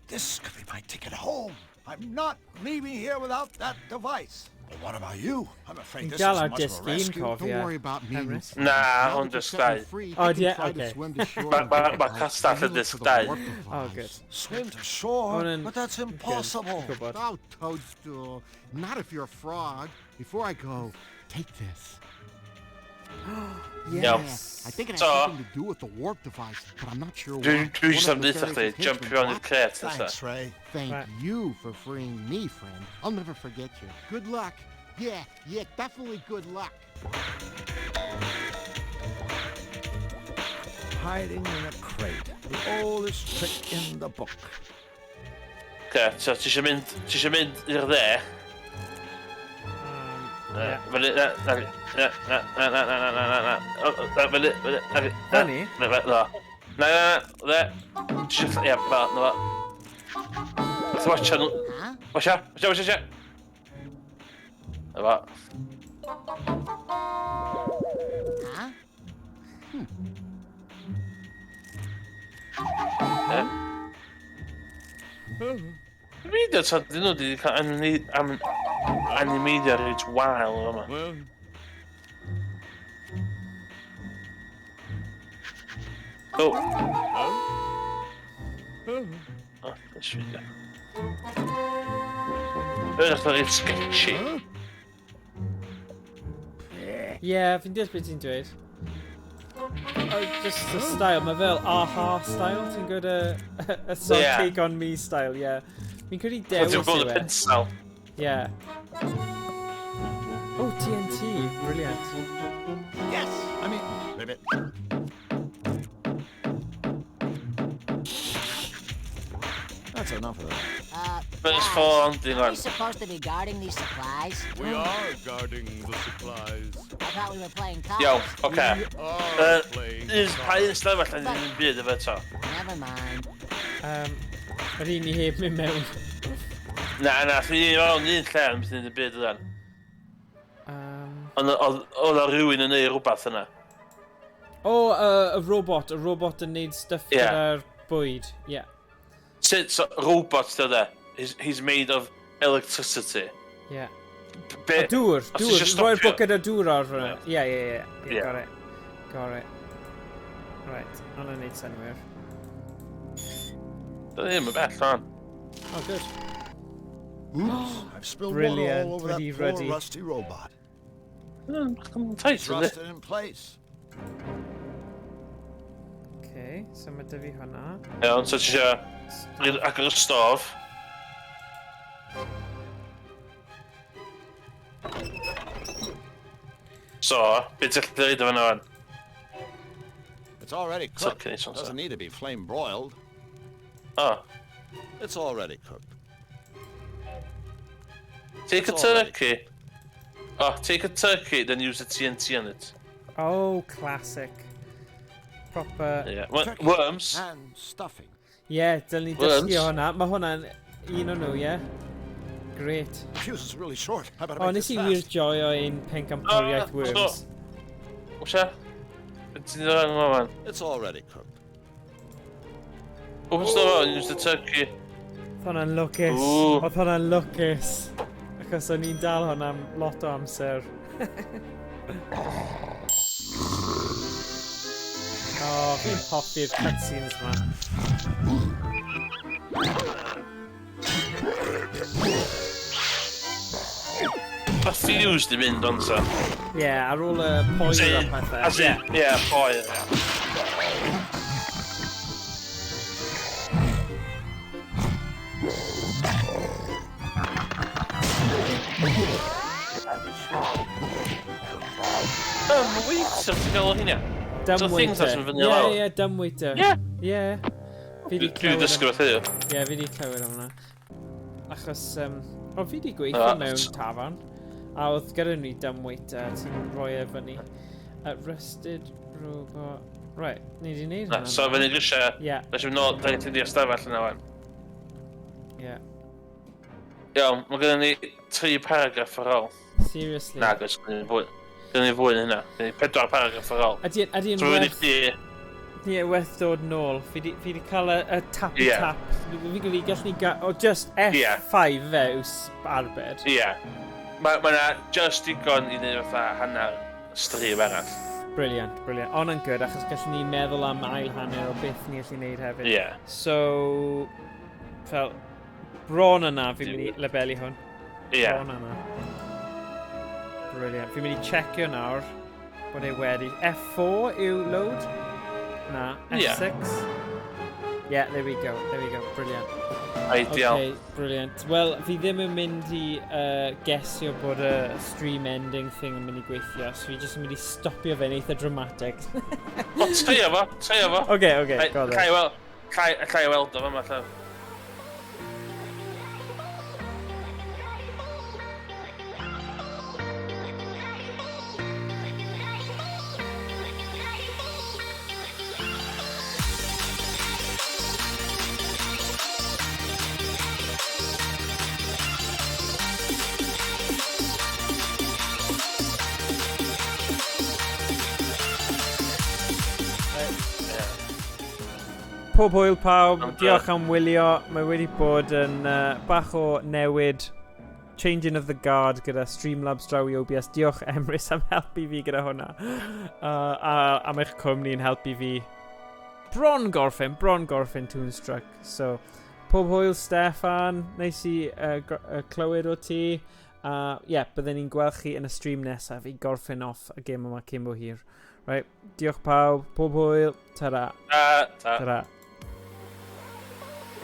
This could be my ticket home. I'm not leaving here without that device. But what about you? I'm afraid this Gael isn't ar much of a disg un rescue. cofio. Don't worry about me. Emrys. Na, Now ond that you've just set me dau. free, Oh, I can yeah, try to okay. swim to shore Ma- and ma- get the ma device. castell Then y look disg for the dau. warp Oh, device. good. Swim to shore? Hwnna'n But that's good. impossible. Gwybod. Oh, Toadstool. Not if you're a frog. Before I go, take this. Yes. I think it has So- something to do with the warp device, but I'm not sure Dwi what. dwi One jyst of am deutha chdi, Nefarious's jump henchmen fewn i'r blocked crate nesa. Thanks, Ray. Thank Right. you for freeing me, friend. I'll never forget you. Good luck. Yeah, yeah, definitely good luck. Hiding in a crate. The oldest trick in the book. Oce, so ti eisiau mynd, ti eisiau mynd i'r dde? Yeah. Fyny, na, na, na, na, na, na, na, na, na, na, na, O, o, na, fyny, fyny, na, na, Fyny? Na, na, na, na, na, na, Ti eisiau, ie, fel, na, fo. Wrth watcha nhw. Watcha, watcha, watcha, watcha. Na fo. Huh? Ie. Dwi'n meddwl, so, dyn nhw wedi cael animeiddio reit wael yma. Well, Go. oh. O, nes fi. Mae'n oedd reit sketchy. Yeah, fi'n deall beth ti'n dweud. Oh, just the style, mae fel a-ha style, ti'n gwybod y sort Yeah. Take On Me style, yeah. Fi'n credu Ti'n dewis gweld yw y e. pensel. Yeah. Oh, TNT, brilliant. Yes! I mean, ribbit. That's enough of that. First Guys, four on ding Are we on. supposed to be guarding these supplies? We are guarding the supplies. I thought we were playing cards. Iawn, oce. We are playing Is pa un cards. stafell yn ddim byd efo eto? Never mind. Yr un i heb mynd mewn. Na, na, dwi'n un mewn un lle yn ddim byd ydan. Ond oedd o rhywun yn neud rhywbeth yna. Oh, y robot. Y robot yn neud stuff Yeah. gyda'r bwyd. Yeah. Sut, so, robot dy de. He's made of electricity. Yeah. Be, O, dŵr, os ti dŵr. isio Roi'r stopio- bwced o dŵr ar hwnna. Yeah, yeah, yeah. Yeah, Yeah. got it. Got it. Right, hwnna'n neud synwyr. Dyna ddim yn bell, man. Oh, good. Oops, I've spilled water Brilliant, all over that ready, poor ready. rusty robot. Tight, It's yndi? rusted in place. Okay, so mae dy fi hwnna. Iawn, so ti isio agor y stof. So, beth ti'n gallu dweud efo yna fan? It's already cooked. okay, so- Doesn't need to be flame broiled. Oh. It's already cooked. Take a It's already turkey. Oh, take a turkey, then use the TNT on it. Oh, classic. Proper... Yeah. Turkey Worms. And stuffing. Yeah, dylen ni Worms. dysgu hwnna. Mae hwnna'n un o nhw, yeah? Great. The fuse is really short. I better O, make nes this i wir fast. joio ein pencampwriaeth Ah, Worms. What's Beth ti'n dod yma fan? It's already cooked. Open store and use the turkey. Oedd hwnna'n lwcus. Ooh. Oedd hwnna'n lwcus. Achos o'n i'n dal hwnna am lot o amser. O, fi'n hoffi'r cutscenes ma. Mae fuse di mynd ond so. Ie, yeah, ar ôl y poer a pethau. As in, ie, poer, ie. Dumb waiter, ti'n gael o hynna? Dumb waiter. Ie, Ie, ie, dumb waiter. Ie. Ie. Fi 'di Dwi clywed dysgu beth heddiw. Ie, fi 'di clywed am hwnna. Achos, o, fi 'di gweithio mewn tafarn, a oedd gyda ni dumb waiter, ti'n rhoi e fyny. Rusted robot... Right, ni 'di neud Na, hwnna. so fyny grisiau. Ie. Nes i'n nôl, da ni di ystafell yna wan. Ie. Iawn, mae gennym ni 3 paragraff ar ôl. Seriously? Na, gwrs, gennym ni fwy. Gennym ni fwy na hynna. Gennym ni 4 paragraff ar ôl. Ydy So fyny werth... chdi... Ie, werth dod nôl. Fi di cael y tappy Ie. tap. Fi gyda gallwn ni ga... O, just F5 fe yw arbed. Ie. Mae ma 'na just digon i wneud fatha hanner stream arall. Brilliant, brilliant. Ond yn good, achos gallwn ni meddwl am ail hanner o beth ni allu wneud hefyd. Ie. So, fel, bron yna fi'n mynd i labelu hwn. Ie. Bron yna. Brilliant. Fi'n mynd i checio nawr bod e wedi. F4 yw load? Na, F6? Yeah, there we go, there we go, brilliant. Ideal. Okay, brilliant. Wel, fi ddim yn mynd i gesio bod y stream ending thing yn mynd i gweithio, so fi jyst yn mynd i stopio fe'n eitha dramatic. O, trio fo, trio fo. Oce, oce, go then. Alla i weld o fama, lla. Pob hwyl pawb, diolch am wylio. Mae wedi bod yn bach o newid, changing of the guard gyda Streamlabs draw i OBS. Diolch Emrys am helpu fi gyda hwnna. A am eich cwmni yn helpu fi bron gorffen Toonstruck. So, pob hwyl Steffan, neis i clywed o ti. A ie, byddwn ni'n gweld chi yn y stream nesaf i gorffen off y gêm yma cyn bo hir. Right, diolch pawb, pob hwyl, ta-ra. Ta, ta. Ta-ra.